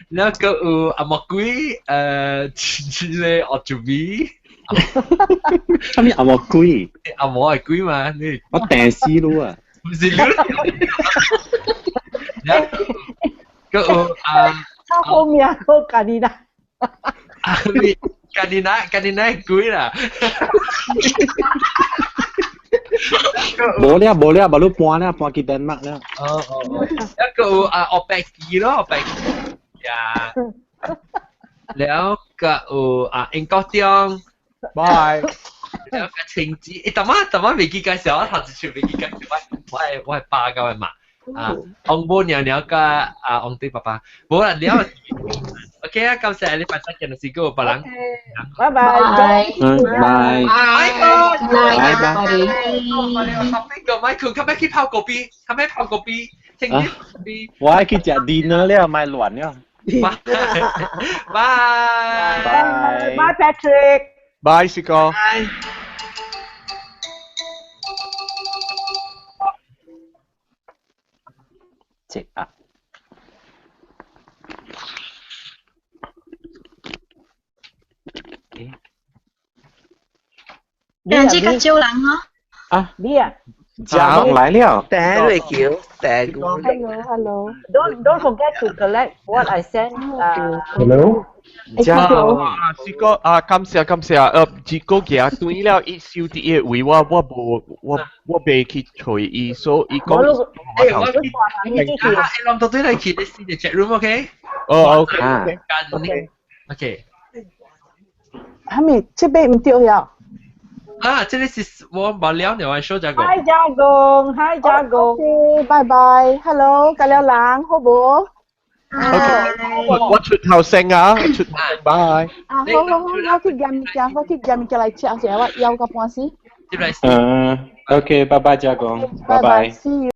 然後個有阿魔鬼，這個奧祖比，啥物阿魔鬼？阿魔係鬼嘛？你我訂死你啊！毋是你，然後個有啊，他後面個家己啦。啊你。家己奶，家己奶鬼啦！無了無了，無你搬了，搬去丹麥了。哦哦，一個有啊，奧白機咯，奧白機呀。了個有啊，英國中，拜。了個晴子，欸，淡仔淡仔未記介紹，我頭一次未記介紹，我我我係爸甲我媽。啊，王母娘娘佮啊，王弟爸爸，無啦了。OK 啊，感謝你拜三見到時個別人。拜拜。拜拜。 Michael，拜拜。個 Michael，較欲去泡咖啡，較欲泡咖啡，聽日咖啡。我愛去食 dinner 了，莫亂了。拜拜。拜。 Bye Patrick。拜，四哥。拜。這啊。人這較少人哦。啊。你啊。家來了。第一個橋，第一個。 Hello, hello. Don't forget to collect what I sent. Hello. 啊，四哥啊，感謝感謝，二哥行對了，伊收佇伊位，我我無我我袂去揣伊，所以伊講。欸，我啊，欸，攏對來去，你先 chat room，OK？哦，OK。 OK。哈咪，這邊毋對呀？啊，這個是我無了了，我說這個。 Hi 家公，Hi 家公。拜拜，Hello，甲了人好無？ 我我出頭聲啊，出頭聲，拜。啊，好好好，我去驗物件，我去驗物件來食者，我枵到半死。嗯，OK，拜拜，家公，拜拜。 See you。